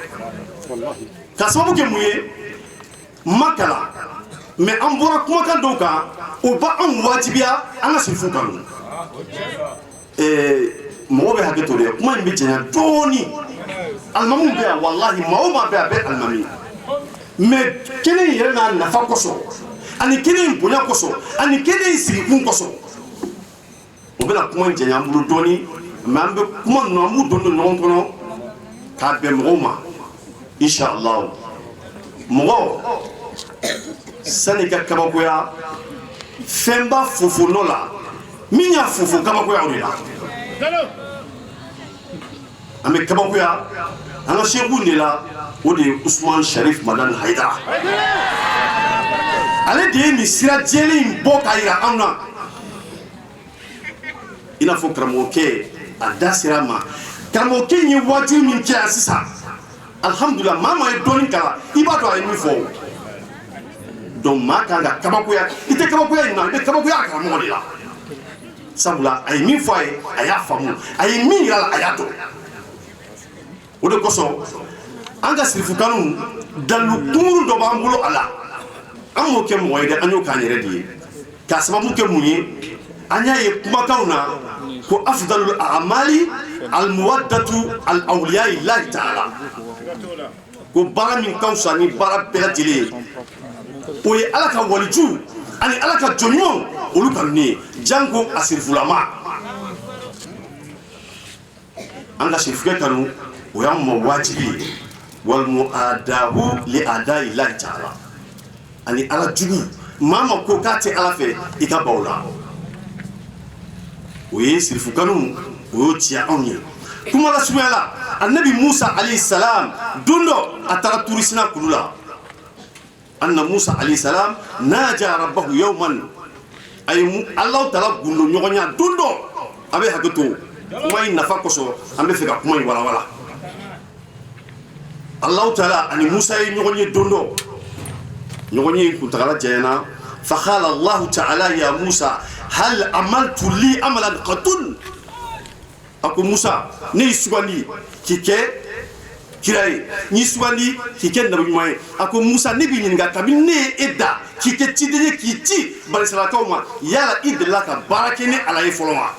Speaker 5: Ka sababu kɛ mun ye? N ma kalan, mais an bɔra kumakan dɔw kan, o b'anw wajibiya an ka sirifu kanu. Mɔgɔ bɛ hakɛ to dɛ, kuma in bɛ janya dɔɔni. Alimamuw bɛ yan, walahi, maa o maa bɛ yan, a bɛ alimami. Mais kelen in yɛrɛ n'a nafa kosɔn, ani kelen in bonya kosɔn, ani kelen in sigikun kosɔn, o bɛna kuma in janya an bolo dɔɔni. Mais an bɛ kuma ninnu, an b'u don don ɲɔgɔn kɔnɔ k'a bɛn mɔgɔw ma, inshallah. Mɔgɔ sani ka kabakoya, fɛn b'a fofo nɔ la min y'a fofo kabakoya, o de la an bɛ kabakoya an ka seku de la. O de ye Usman Sharif Madani Haidara. Ale de ye nin sira jɛlen in bɔ k'a yira anw na. I n'a fɔ karamɔgɔkɛ a da sera a ma. Karamɔgɔkɛ in ye waajuli min kɛ yan sisan, alhamdulilah, maa maa ye dɔɔni kalan, i b'a dɔn a ye min fɔ o. Donc maa kan ka kabakoya, i tɛ kabakoya in na, i bɛ kabakoya a karamɔgɔ de la, sabula a ye min fɔ a ye, a y'a faamu, a ye min yira a la, a y'a dɔn. O de kosɔn an ka sirifukanu dalilu kunkurun dɔ b'an bolo a la. An m'o kɛ mɔgɔ ye dɛ, an y'o k'an yɛrɛ de ye. K'a sababu kɛ mun ye? An y'a ye kumakanw na ko afdalul a'mali almuwaddatu al awliya illahi ta'ala, ko baara min ka fisa ni baara bɛɛ lajɛlen ye, o ye Ala ka waliju ani Ala ka jɔn ɲumanw olu kanuni ye, janko a sirifulama. An ka sirifukɛ kanu, o y'an ma wajibi ye. Walmuadahu li a'da'i llahi ta'ala, ani Ala jugu, maa ma ko k'a tɛ Ala fɛ, i ka ban o la. O ye sirifu kanu, o y'o diya anw ye. Kuma lasurunya la, annabi Musa alayhi salam, don dɔ a taara Turisina kulu la. Anna Musa alayhi salam naja rabbahu yawman, a ye Alahu taala gundo ɲɔgɔnya don dɔ. A bɛ hakɛ to kuma in nafa kosɔn, an bɛ fɛ ka kuma in walawala. Alahu taala ani Musa ye ɲɔgɔn ye don dɔ, ɲɔgɔn ye kuntagala janyana. Fakala Allahu ta'ala ya Musa hal amaltu li amalan qatun, a ko Musa, ne y'i sugandi k'i kɛ kira ye, n y'i sugandi k'i kɛ nabi ɲuman ye. A ko Musa, ne b'i ɲininka, kabini ne ye e da k'i kɛ ciden ye k'i ci banisiralakaw ma, yala i delila ka baara kɛ ne Ala ye fɔlɔ wa?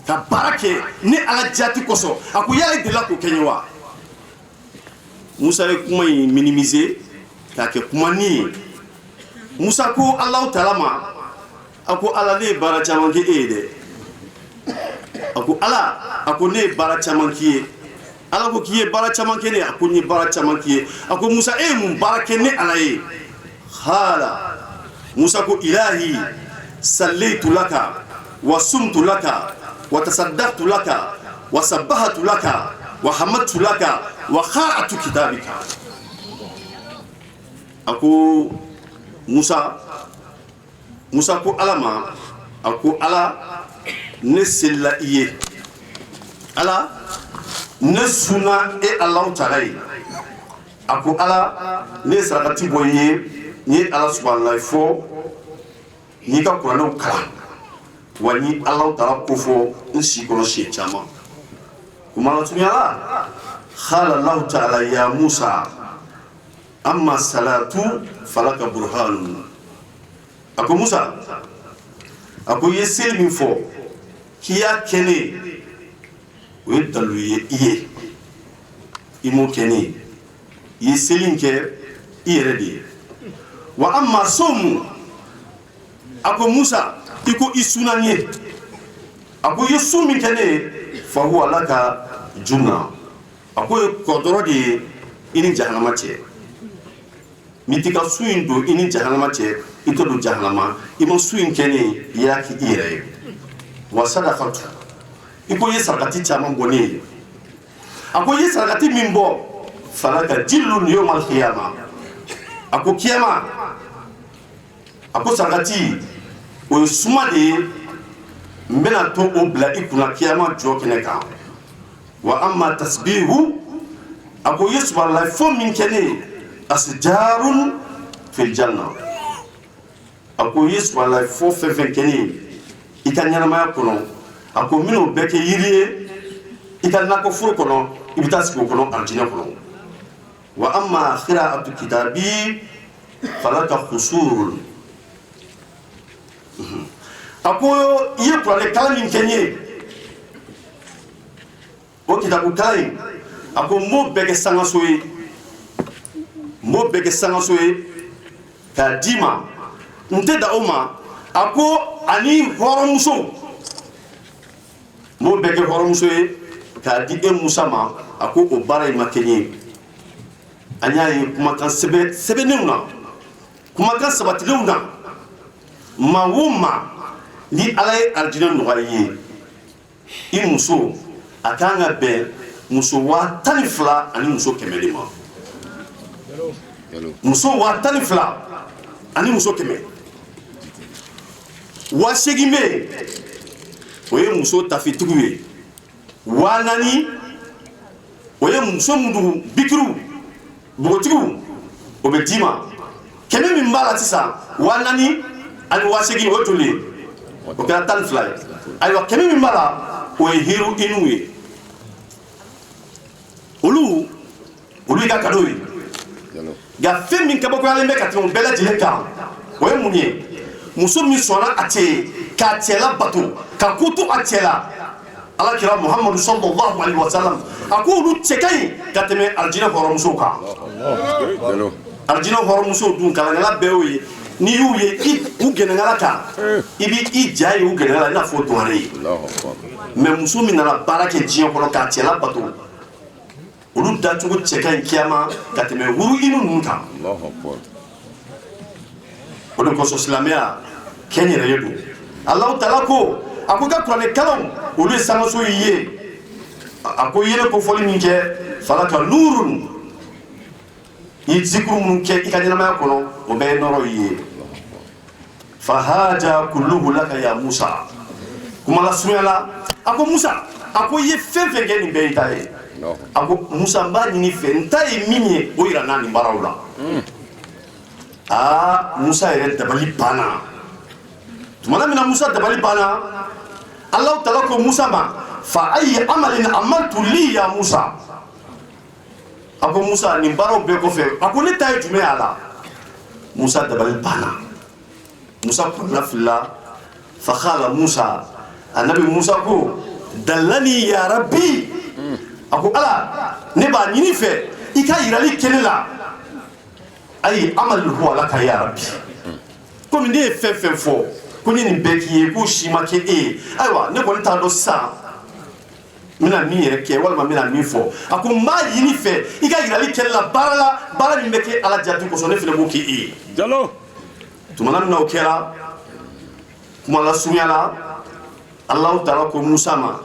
Speaker 5: Ka baara kɛ ne Ala jati kosɔn, a ko yala i delila k'o kɛ n ye wa? Musa ye kuma in minimiser k'a kɛ kumanin ye. Musa ko Alahu taala ma, a ko Ala, ne ye baara caman kɛ e ye dɛ. A ko Ala, a ko ne ye baara caman k'i ye. Ala ko k'i ye baara caman kɛ ne ye? A ko n ye baara caman k'i ye. A ko Musa, e ye mun baara kɛ ne Ala ye? Hala Musa ko ilahi sallaytu laka wa sumtu laka wa tasaddaqtu laka wa sabbahatu laka wa hamadtu laka wa qara'tu kitabika. A ko Musa, Musa ko Ala ma, a ko Ala, ne selila i ye, Ala, ne sunna e Alahu taala ye. A ko Ala, ne ye sarakati bɔ i ye, n ye Ala subahanallahi fɔ, n y'i ka kuranɛw kalan, wa n ye Alahu taala ko fɔ n si kɔnɔ siɲɛ caman. Kuma lasurunya la, qala Allahu ta'ala ya Musa amma salatu falaka burhanun. A ko Musa, a ko i ye seli min fɔ k'i y'a kɛ ne ye, o ye dalu ye i ye, i m'o kɛ ne ye, i ye seli in kɛ i yɛrɛ de ye. Wa amma somu, a ko Musa, i ko i sunna n ye, a ko i ye sun min kɛ ne ye, fa huwa laka junna, a ko ye kɔdɔrɔ de ye i ni jahanama cɛ. N'i t'i ka sun in don i ni jahanama cɛ, i tɛ don jahanama. I ma sun in kɛ ne ye, i y'a kɛ i yɛrɛ ye. Wa sadakatu, i ko i ye sarakati caman bɔ ne ye, a ko i ye sarakati min bɔ, falaka jillun yawmal qiyama, a ko kiyama, a ko sarakati o ye suma de ye, n bɛna to o bila i kunna kiyama jɔ kɛnɛ kan. Wa amma tasbihu, a ko i ye subahanallahi fɔ min kɛ ne ye, asjarun fil janna, a ko i ye subahanallahi fɔ fɛn fɛn kɛ ne ye i ka ɲɛnamaya kɔnɔ, a ko n bɛn'o bɛɛ kɛ yiri ye i ka nakɔforo kɔnɔ, i bɛ taa sigi o kɔnɔ arijinɛ kɔnɔ. Wa amma qira'atu kitabi falaka khusurun, a ko i ye kuranɛ kalan min kɛ n ye, o kitabu kalan in, a ko n b'o bɛɛ kɛ sangaso ye, n b'o bɛɛ kɛ sangaso ye k'a d'i ma. N tɛ da o ma, a ko ani hɔrɔnmuso, n b'o bɛɛ kɛ hɔrɔnmuso ye k'a di e Musa ma. A ko o baara in ma kɛ n ye. An y'a ye kumakan sɛbɛnnenw na, kumakan sabatilenw na, maa o maa ni Ala ye arijinɛ nɔgɔya i ye, i muso a kan ka bɛn muso 12 ani muso 100 de ma. Muso 12 ani muso 100. 8000 bɛ yen, o ye muso tafetigiw ye. 4,000 o ye muso minnu bikiru npogotigiw o bɛ d'i ma 100 min b'a la sisan 4,000 ani 8,000 o ye joli ye o kɛra 12 ye ayiwa 100 min b'a la o ye hiru iniw ye olu y'i ka cadeau ye nka fɛn min kabakoyalen bɛ ka tɛmɛ o bɛɛ lajɛlen kan o ye mun ye muso min sɔnna a cɛ ye k'a cɛ labato ka ko to a cɛ la ala kira Muhammadu sallallahu alaihi wa sallam a ko olu cɛ ka ɲi ka tɛmɛ alijinɛ hɔrɔnmusow kan alijinɛ hɔrɔnmusow dun kalankɛla bɛɛ y'o ye n'i y'u ye u gɛnɛŋala kan i b'i ja ye u gɛnɛŋala la i n'a fɔ dungare ye mais muso min nana baara kɛ diɲɛ kɔnɔ k'a cɛ labato olu dacogo cɛ ka ɲi kiyama ka tɛmɛ wuru inu ninnu kan o de kosɔn silamɛya kɛnyɛrɛye don Alahu taala ko a ko i ka kuranɛ kalanw olu ye sangaso ye a ko i ye ne kofɔli min kɛ falaka nurun i ye zikuru minnu kɛ i ka ɲɛnamaya kɔnɔ o bɛɛ ye nɔrɔ ye fahaja kulluhu laka ya Musa kuma lasurunya la a ko Musa a ko i ye fɛn fɛn kɛ nin bɛɛ y'i ta ye a ko Musa n b'a ɲini fɛ n ta ye min ye o yira n na nin baaraw la aa Musa yɛrɛ dabali banna tuma min na Musa dabali banna Alahu taala ko Musa ma fa ayi amalin amaltu li ya Musa a ko Musa nin baaraw bɛɛ kɔfɛ a ko ne ta ye jumɛn y'a la Musa dabali banna Musa kɔnɔna filila fakala Musa anabi Musa ko dallani ya Rabbi a ko Ala ne b'a ɲini fɛ i ka yirali kɛ ne la ayi amal huwa laka ya Rabbi komi ne ye fɛn fɛn fɔ ko ne nin bɛɛ k'i ye k'o si ma kɛ e ye ayiwa ne kɔni t'a dɔn sisan n bɛna min yɛrɛ kɛ walima n bɛna min fɔ a ko n b'a ɲini fɛ i ka yirali kɛ ne la baara la baara min bɛ kɛ Ala jati kosɔn ne fana b'o kɛ e ye
Speaker 6: Jalo
Speaker 5: tuma min na o kɛra kuma lasurunya la Alahu taala ko Musa ma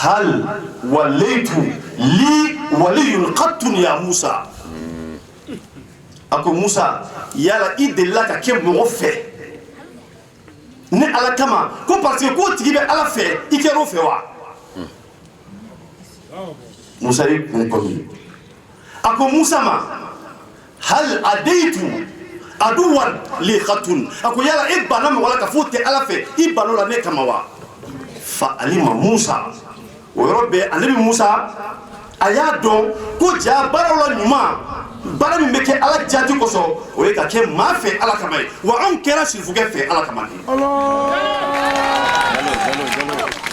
Speaker 5: hal walaytu li waliyun qattun ya Musa a ko Musa yala i delila ka kɛ mɔgɔ fɛ ne Ala kama ko parce que k'o tigi bɛ Ala fɛ i kɛr'o fɛ wa Musa y'i kun kɔmi a ko Musa ma hal adaitu aduwan li khatun a ko yala e banna mɔgɔ la ka fɔ tɛ Ala fɛ i bann'o la ne kama wa fa alima Musa o yɔrɔ bɛɛ anabi Musa a y'a dɔn ko ja baaraw la ɲuman baara min bɛ kɛ Ala jati kosɔn o ye ka kɛ maa fɛ Ala kama ye wa anw kɛra sirifukɛ fɛ Ala kama de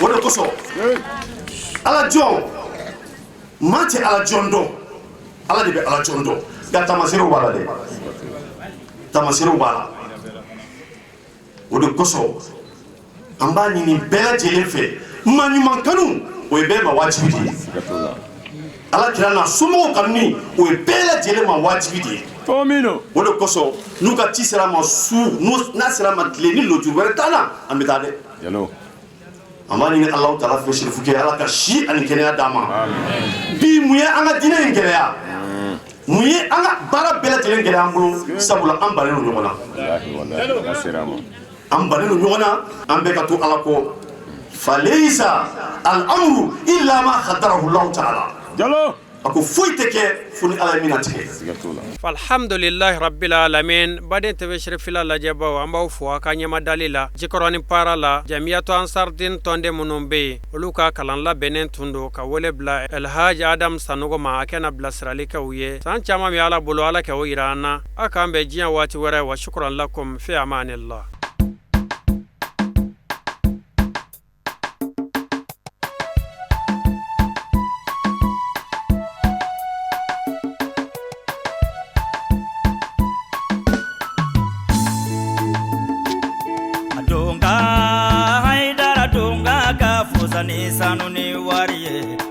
Speaker 5: o de kosɔn Ala jɔn maa tɛ Ala jɔn dɔn Ala de bɛ Ala jɔn dɔn nka tamaserew b'a la dɛ tamaserew b'a la o de kosɔn an b'a ɲini bɛɛ lajɛlen fɛ maa ɲuman kanu o ye bɛɛ ma wajibi de ye Ala kira n'a somɔgɔw kanuni o ye bɛɛ lajɛlen ma wajibi de ye o de kosɔn n'u ka ci sera ma su n'a sera ma tile ni lojuru wɛrɛ t'an na an bɛ taa dɛ an b'a ɲini Alahu taala fɛ sirifukɛ Ala ka si ani kɛnɛya d'an ma bi mun ye an ka diinɛ in gɛlɛya mun ye an ka baara bɛɛ lajɛlen gɛlɛya an bolo sabula an bannen don ɲɔgɔn na an bannen don ɲɔgɔn na an bɛɛ ka to Ala kɔ faleyisa al amru illa ma qadarahu Allahu taala
Speaker 6: Jalo
Speaker 5: a ko foyi tɛ kɛ fo ni Ala ye min latigɛ.
Speaker 1: Alhamdulilahi rabbil alamin baden TV Cherifila lajɛbaw an b'aw fo a ka ɲɛmadali la Jikɔrɔni para la Jamiyatu Ansardin tɔnden minnu bɛ yen olu ka kalan labɛnnen tun don ka wele bila Elhaji Adamu Sanogo ma a kɛna bilasirali kɛ u ye san caman min Ala bolo Ala kɛ o yira an na a k'an bɛn diɲɛ waati wɛrɛ wa shukran lakum fi amanillah.
Speaker 7: Donga Haidara donga ka fusa ni sanu ni wari ye.